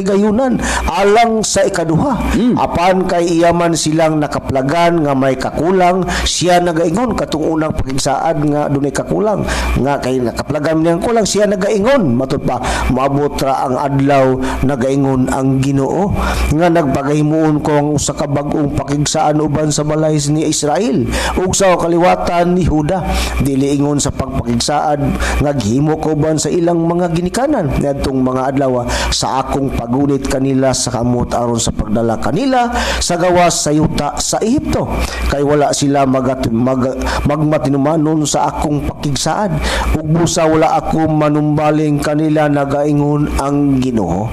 gayunan alang sa ikaduha. Apan kay iya man silang nakaplagan nga may kakulang, siya nagaingon," katong unang pakigsaad nga dunay kakulang, nga kay nakaplagan niyang kulang, siya nagaingon, matud pa, "Maabot ra ang adlaw, nagaingon ang Ginoo, nga nagpagahimuon ko ang usa ka bag-ong pakigsaan uban sa balay ni Israel ug sa kaliwatan ni Huda, dili ingon sa pagpakigsaad nga gihimo ko uban sa ilang mga ginikanan niadtong mga adlaw sa akong pagunit kanila sa kamot aron sa pagdala kanila sa gawas sa yuta sa Ehipto, kay wala sila magmatinumanon sa akong pakigsaad ug busa wala ako manumbaling kanila, nagaingon ang Ginoo.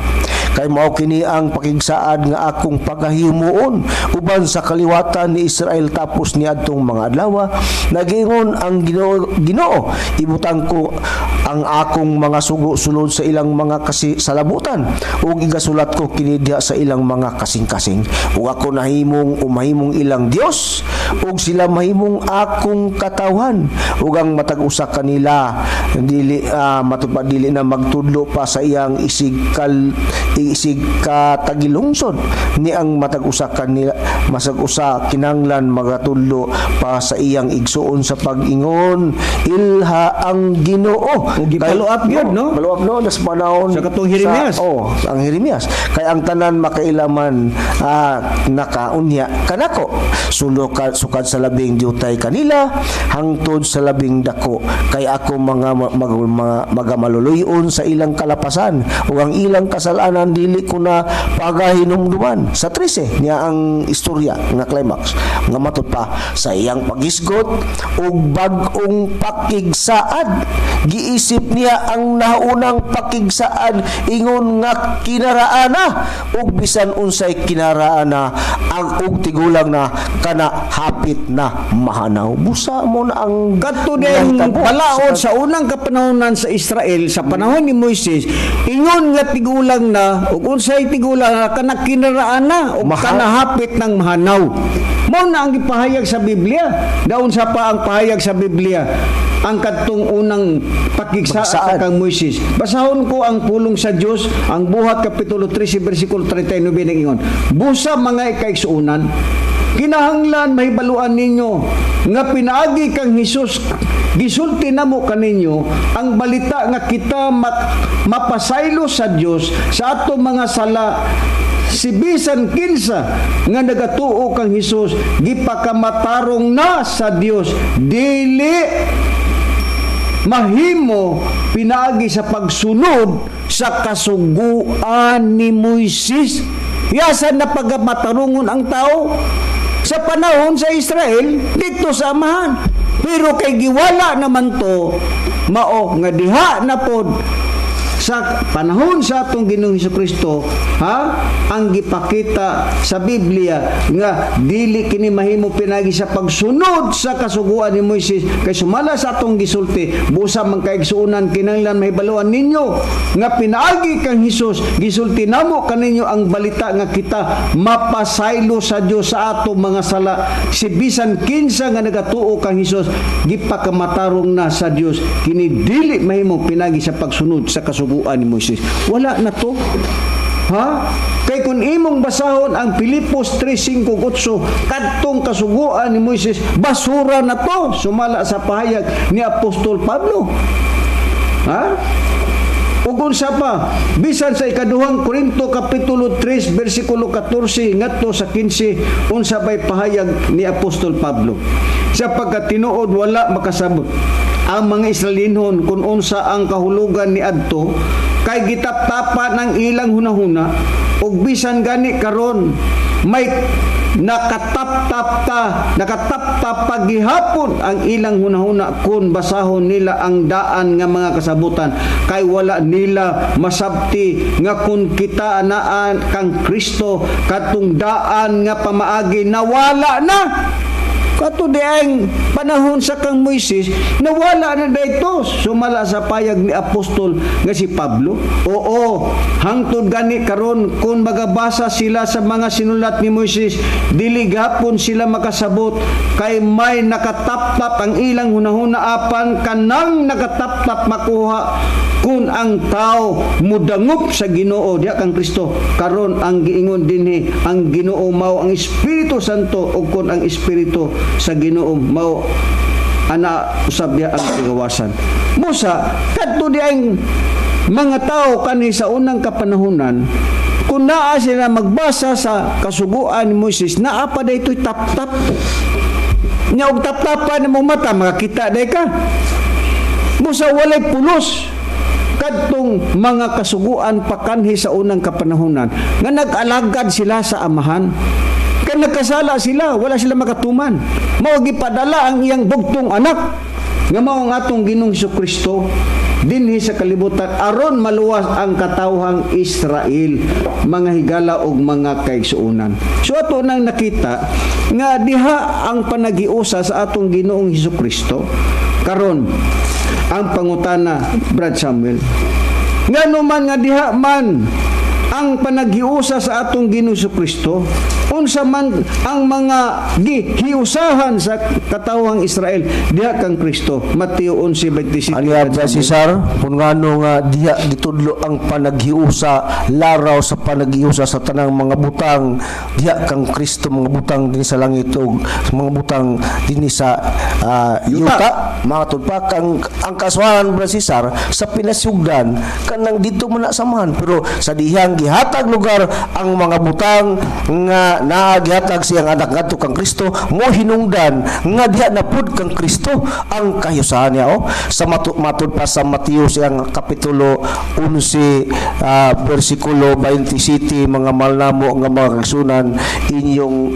Kay mao kini ang pakigsaad nga akong pagahimuon uban sa kaliwatan ni Israel tapos niadtong mga adlaw, nagingon ang Ginoo. Ibutang ko ang akong mga sugo sulod sa ilang mga kasi salabutan ug igasulat ko kini diha sa ilang mga kasing-kasing, ug ako nahimong umahimong ilang Dios ug sila mahimong akong katawhan, ug ang matag usa kanila dili matupad dili na magtudlo pa sa iyang isig katagilungsod, ni ang matag usa kanila masag usa kinanglan magatudlo pa sa iyang igsuon sa pag-ingon, 'Ilha ang Ginoo.'" O, gi-follow up gyud, no? Follow up, no, sa panahon Sa katong Jeremias. Oh, ang Jeremias. "Kay ang tanan makailaman, nakaunya kanako sulo ka Sukad sa labing diutay kanila hangtod sa labing dako, kay ako mga magamaluluyon sa ilang kalapasan ug ang ilang kasalanan dili ko na pagahinumduman. Sa 13 niya ang istorya nga climax nga matud pa sa iyang paghisgot og bag-ong pakigsaad, giisip niya ang naunang pakigsaad ingon nga kinaraana, ug bisan unsay kinaraana ang ug tigulang na kana hapit na mahanaw. Busa mo na ang Kadto din nahitabo balaod sa unang kapanahonan sa Israel sa panahon ni Moises, ingon nga tigulang na ug unsay tigulang na kana kinaraan na ug kana hapit ng mahanaw. Mao na ang gipahayag sa Biblia. Daon sa pa ang pahayag sa Biblia ang kadtong unang pakigsaad sa Pagsaad. kang Moises. Basahon ko ang pulong sa Dios, ang Buhat kapitulo 13 bersikulo 39 nang ingon: "Busa, mga ikaigsuonan, kinahanglan mahibaluan ninyo nga pinaagi kang Hesus gisulti namo kaninyo ang balita nga kita mapasaylo sa Dios sa ato mga sala. Si bisan kinsa nga nagatuo kang Hesus gipakamatarong na sa Dios, dili mahimo pinaagi sa pagsunod sa kasuguan ni Moises." Yasan na pagmatarungon ang tao sa panahon sa Israel dito sa Amahan. Pero kay giwala naman to, mao nga diha na pod sa panahon sa atong Ginoong Kristo, ha, ang gipakita sa Biblia nga dili kini mahimo pinagi sa pagsunod sa kasuguan ni Moises, kay sumala sa atong gisulti: "Busa, man kaigsuonan, kinahanglan mahibaluan ninyo nga pinaagi kang Hesus gisulti namo kaninyo ang balita nga kita mapasaylo sa Dios sa atong mga sala. Si bisan kinsa nga nagatuo kang Hesus gipakamatarong na sa Dios, kini dili mahimo pinagi sa pagsunod sa kasuguan ni Moises." Wala na to. Ha? Kay kung imong basahon ang Filipos 3:5-8, kadtong kasuguan ni Moises, basura na to, sumala sa pahayag ni Apostol Pablo. Ha? Ug unsa pa, bisan sa Ikaduhang Korinto kapitulo 3 bersikulo 14 ngadto sa 15, unsa bay pahayag ni Apostol Pablo? "Sapagkat tinuod wala makasabot ang mga Israelinhon kung unsa ang kahulugan ni adto, kay gitaptapan ang ilang hunahuna, ug bisan gani karon may nakataptap ta nakataptap pagihapon ang ilang hunahuna kun basahon nila ang daan nga mga kasabutan, kay wala nila masabti nga kun kita anaan kang Kristo, katong daan nga pamaagi nawala na." Kato diang panahon sa kang Moises, nawala na dayto sumala sa payag ni Apostol nga si Pablo. "Oo, hangtod gani karon kung magabasa sila sa mga sinulat ni Moises, dili gapon sila makasabot, kay may nakataptap ang ilang hunahuna, apan kanang nakataptap makuha kun ang tao mudangop sa Ginoo diha kang Kristo." Karon ang giingon dinhi, ang Ginoo mao ang Espiritu Santo, ug kun ang Espiritu sa Ginoo mao ana usab diha ang kagawasan. Busa kadto di ang mga tao kanhi sa unang kapanahonan, kung naa sila magbasa sa kasuguan ni Moises, naa pa daytoy tap-tap nya, og tap-tapan mo mata, makakita day ka. Busa walay pulos kadtong mga kasuguan pakanhi sa unang kapanahonan nga nag-alagad sila sa Amahan. Kay nagkasala sila, wala sila makatuman. Mao gipadala ang iyang bugtong anak nga mao ang atong Ginoong Kristo dinhi sa kalibutan aron maluwas ang katawhang Israel, mga higala ug mga kaigsuonan. So ato nang nakita nga diha ang panaghiusa sa atong Ginoong Kristo. Karon ang pangutana, Brad Samuel, ngano man nga diha man ang panaghiusa sa atong Ginoong Kristo, unsa man ang mga gihiusahan sa katawhang Israel diha kang Kristo? Mateo 11:27. Ani Brad Cesar, kung ngano nga diha gitudlo ang panaghiusa, laraw sa panaghiusa sa tanang mga butang diha kang Kristo, mga butang dinhi sa langit ug mga butang dinhi sa Yuta. Yuta. Mga pa ang kaswahan, Brad Cesar, sa pinasugdan kanang dito man na samahan, pero sa dihang gihatag lugar ang mga butang nga naa gihatag siyang anak ngadto kang Kristo, mo hinungdan nga diha na pud kang Kristo ang kahiusahan niya, oh. Sa matud pa sa Mateo siyang kapitulo 11, bersikulo 27, mga mahal namo nga mga kaigsuonan, inyong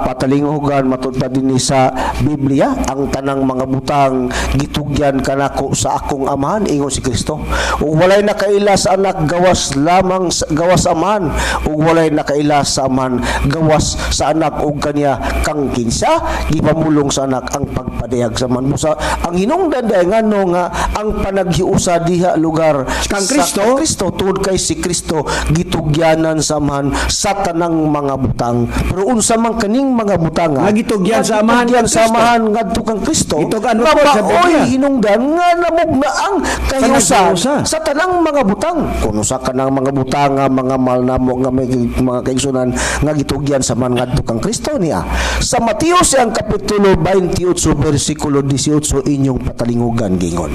patalingugan, matud pa dinhi sa Biblia, ang tanang mga butang gitugyan kanako sa akong Amahan, ingon si Kristo, ug walay nakaila sa anak gawas lamang gawas Amahan, ug walay nakaila sa Amahan gawas sa anak ug kaniya kang kinsa gipamulong sa anak ang pagpadayag sa Amahan. Busa ang hinungdan dahil ngano nga ang panaghiusa diha lugar Kang sa Kristo? Kang Kristo, tungod kay si Kristo gitugyanan sa Amahan sa tanang mga butang. Pero unsa man kaning mga butang Nga gitugyan sa Amahan gitugyan kang sa Kristo. Amahan ngadto kang Kristo, Gitugan nga mo po sa maoy Biblia. hinungdan nga namugna ang kahiusa Panaghiusa. sa tanang mga butang. Kung usa kanang mga butang nga mga mahal namo nga may mga kaigsuonan nga gitugyan sa man ngadto kang Kristo niya sa Mateo siyang kapitulo 28 bersikulo 18, inyong patalingugan, gingon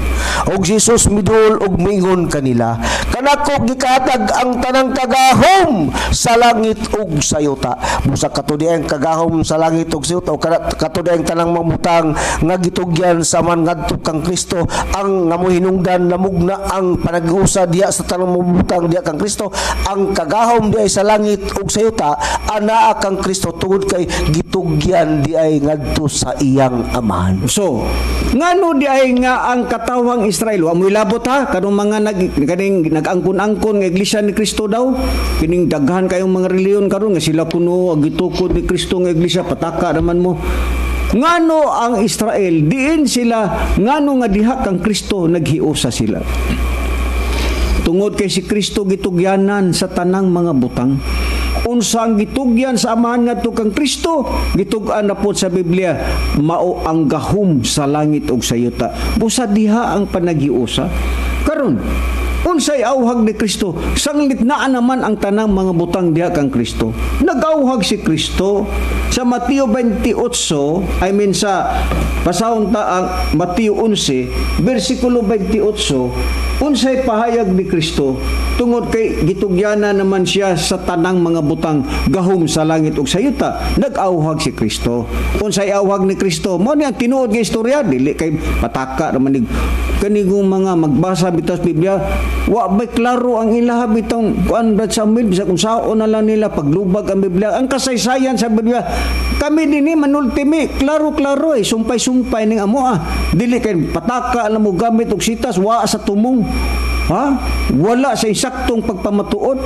og Jesus midul og mingon kanila, "Kanako gikahatag ang tanang kagahom sa langit ug sa yuta." Busa kato di ang kagahom sa langit ug sa yuta o kato di ang tanang mga butang nga gitugyan sa man ngadto kang Kristo, ang nga hinungdan namugna ang panag-usa diha sa tanang mga butang diha kang Kristo. Ang kagahom di ay sa langit ug sa yuta anaa kang Kristo tungod kay gitugyan di ay ngadto sa iyang Amahan. So, ngano di ay nga ang katawang Israel, wa mo'y labot ha, kanong mga kaning nag-angkon-angkon nga Iglesia ni Kristo daw, kining daghan kayong mga reliyon karon nga sila kuno ang gitukod ni Kristo nga iglesia, pataka naman mo. Ngano ang Israel, diin sila, ngano nga diha kang Kristo naghiusa sila? Tungod kay si Kristo gitugyanan sa tanang mga butang. Unsa ang gitugyan sa Amahan ngadto kang Kristo, gitug-an na po sa Biblia, mao ang gahom sa langit ug sa yuta. Busa diha ang panaghiusa. Karon, unsay auhag ni Kristo? Sanglit naa naman ang tanang mga butang diha kang Kristo. Nag-auhag si Kristo sa Mateo 28, I mean sa basahon ta ang Mateo 11, bersikulo 28, unsay pahayag ni Kristo? Tungod kay gitugyana naman siya sa tanang mga butang, gahom sa langit ug sa yuta, nag-auhag si Kristo. Unsay auhag ni Kristo? Mao ni ang tinuod nga istorya, dili kay pataka naman ni kanigong mga magbasa bitaw sa Biblia, wa bay klaro ang ilaha bitong kuan, Brad Samuel, bisag unsaon na lang nila paglubag ang Biblia, ang kasaysayan sa Biblia. Kami dinhi manultimi, klaro-klaro eh, sumpay-sumpay ning amo ah. Dili kay pataka lang mo gamit og sitas, wa sa tumong. Ha? Wala sa insaktong pagpamatuod.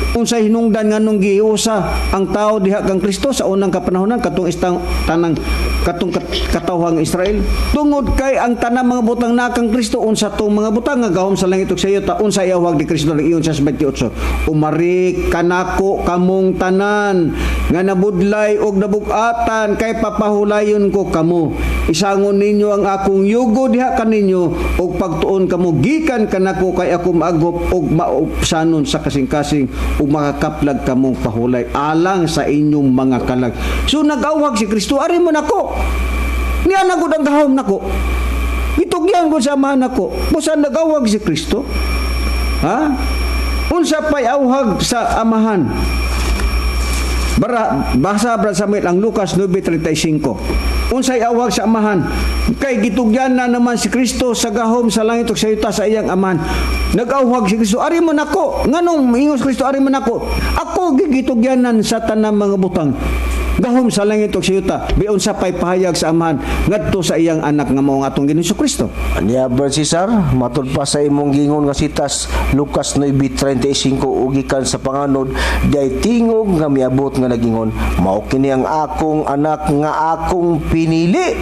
Unsay hinungdan nganong giusa ang tao diha kang Kristo sa unang kapanahonan, katong istang tanang katong katawhang Israel? Tungod kay ang tanang mga butang na kang Kristo. Unsa tong mga butang nga gahom sa langit ug sa yuta? Unsay awag ni Kristo? Iyon sa 28, "Umari kanako kamong tanan nga nabudlay og nabug-atan, kay papahulayon ko kamo. Isangon ninyo ang akong yugo diha kaninyo ug pagtuon kamo gikan kanako, kay ako maagop ug maupsanon sa kasing-kasing ug makakaplag kamong pahulay alang sa inyong mga kalag." So nag-awhag si Kristo, "Ari mo nako. Niya na gud ang gahom nako. Itugyan ko sa Amahan nako." Busa nag-awhag si Kristo. Ha? Unsa pay awhag sa Amahan? Bara, basa, Brad Samuel, ang Lucas 9:35. Unsay awhag sa Amahan? Kay gitugyan na naman si Kristo sa gahom sa langit ug sa yuta sa iyang Amahan. Nag-awhag si Kristo, "Ari mo nako." Nganong ingon si Kristo, "Ari mo nako"? Ako gitugyanan sa tanang mga butang, gahom sa langit ug sa yuta. Bion sa pay pahayag sa Amahan ngadto sa iyang anak nga mao ang atong Ginoong Kristo? Niya, Brad Cesar, matud pa sa imong gingon nga sitas Lucas 9:35, ug gikan sa panganod diay tingog nga miabot nga nagingon, "Mao kini ang akong anak nga akong pinili,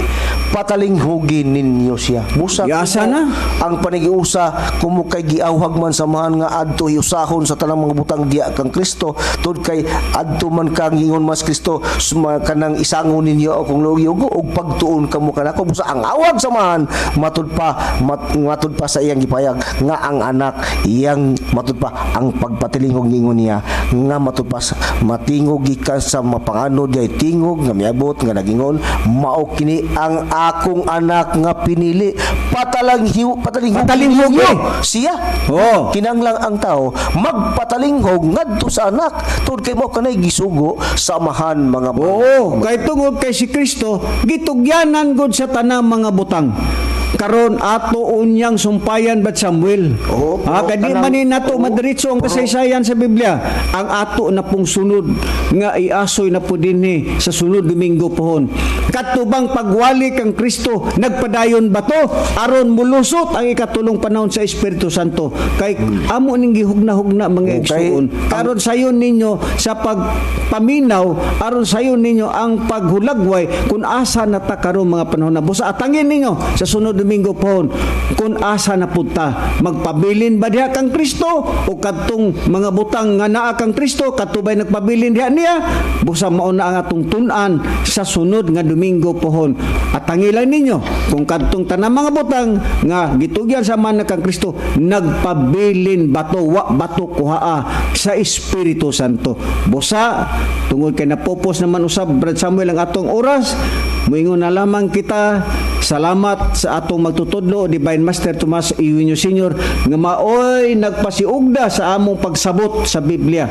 patalinghugin ninyo siya." Busa Yasa kumo na. Ang panigiusa kumo kay giawhag man sa Amahan nga adto hiusahon sa tanang mga butang diya kang Kristo, tud kay adto man kang ingon mas Kristo suma kanang isangon ninyo akong yugo ug pagtuon kamo kanako. Busa ang awag sa Amahan matud pa sa iyang gipayag nga ang anak iyang matud pa ang pagpatilingog ningon niya. nga matupas matingog gikan sa mapanganod ay tingog nga miabot nga nagingon, "Mao kini ang akong anak nga pinili, patalang patalinghog Patalinghog ninyo ni. siya." Oo. Kinanglang ang tao magpatalinghog ngadto sa anak tungod kay mao kanay gisugo sa Amahan, mga mahal. Oo, kay tungod kay si Kristo gitugyanan gud sa tanang mga butang. Karon ato unyang sumpayan, Brad Samuel. Oo, Ha, pero kay di man ni nato madiretso ang kasaysayan sa Biblia. Ang ato na pong sunod nga iasoy na po dinhi sa sunod Domingo pohon. Katubang pagwali kang Kristo, nagpadayon ba to aron mulusot ang ikatulong panahon sa Espiritu Santo? Kay amo ning gihugna-hugna, mga igsuon. Karon sayon ninyo sa pagpaminaw, aron sayon ninyo ang paghulagway kung asa na ta karon mga panahon na. Busa atangin ninyo sa sunod Domingo pohon kung asa na punta. Magpabilin ba diha kang Kristo o kadtong mga butang nga naa kang Kristo katubay nagpabilin diha niya? Busa mao na ang atong tun-an sa sunod nga Domingo pohon. Atangilan ninyo kung kadtong tanang mga butang nga gitugyan sa man kang Kristo nagpabilin bato wa bato kuhaa sa Espiritu Santo. Busa tungod kay napopos naman usab, Brad Samuel, ang atong oras, moingon na lamang kita, salamat sa atong magtutudlo, Divine Master Tomas Eugenio Senior, nga maoy nagpasiugda sa among pagsabot sa Biblia.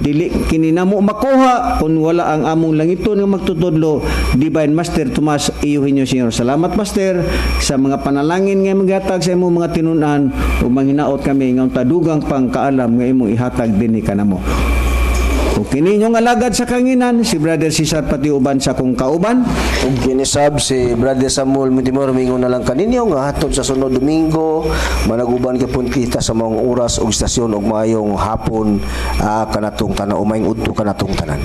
Dili kini namo makuha kung wala ang among langiton nga magtutudlo, Divine Master Tomas Eugenio Senior. Salamat, Master, sa mga panalangin nga imong gihatag sa imong mga tinun-an ug manghinaot kami nga unta dugang pang kaalam nga imong ihatag dinhi kanamo. Ug kini inyong alagad sa kanginan, si Brother Cesar Pati, uban sa kong kauban. Ug kinisab si Brother Samuel Montemor, mingon na lang kaninyo nga hatod sa sunod Domingo managuban gyapon kita sa maong oras ug istasyon, ug maayong hapon kanatong tanan, umayong udto kanatong tanan.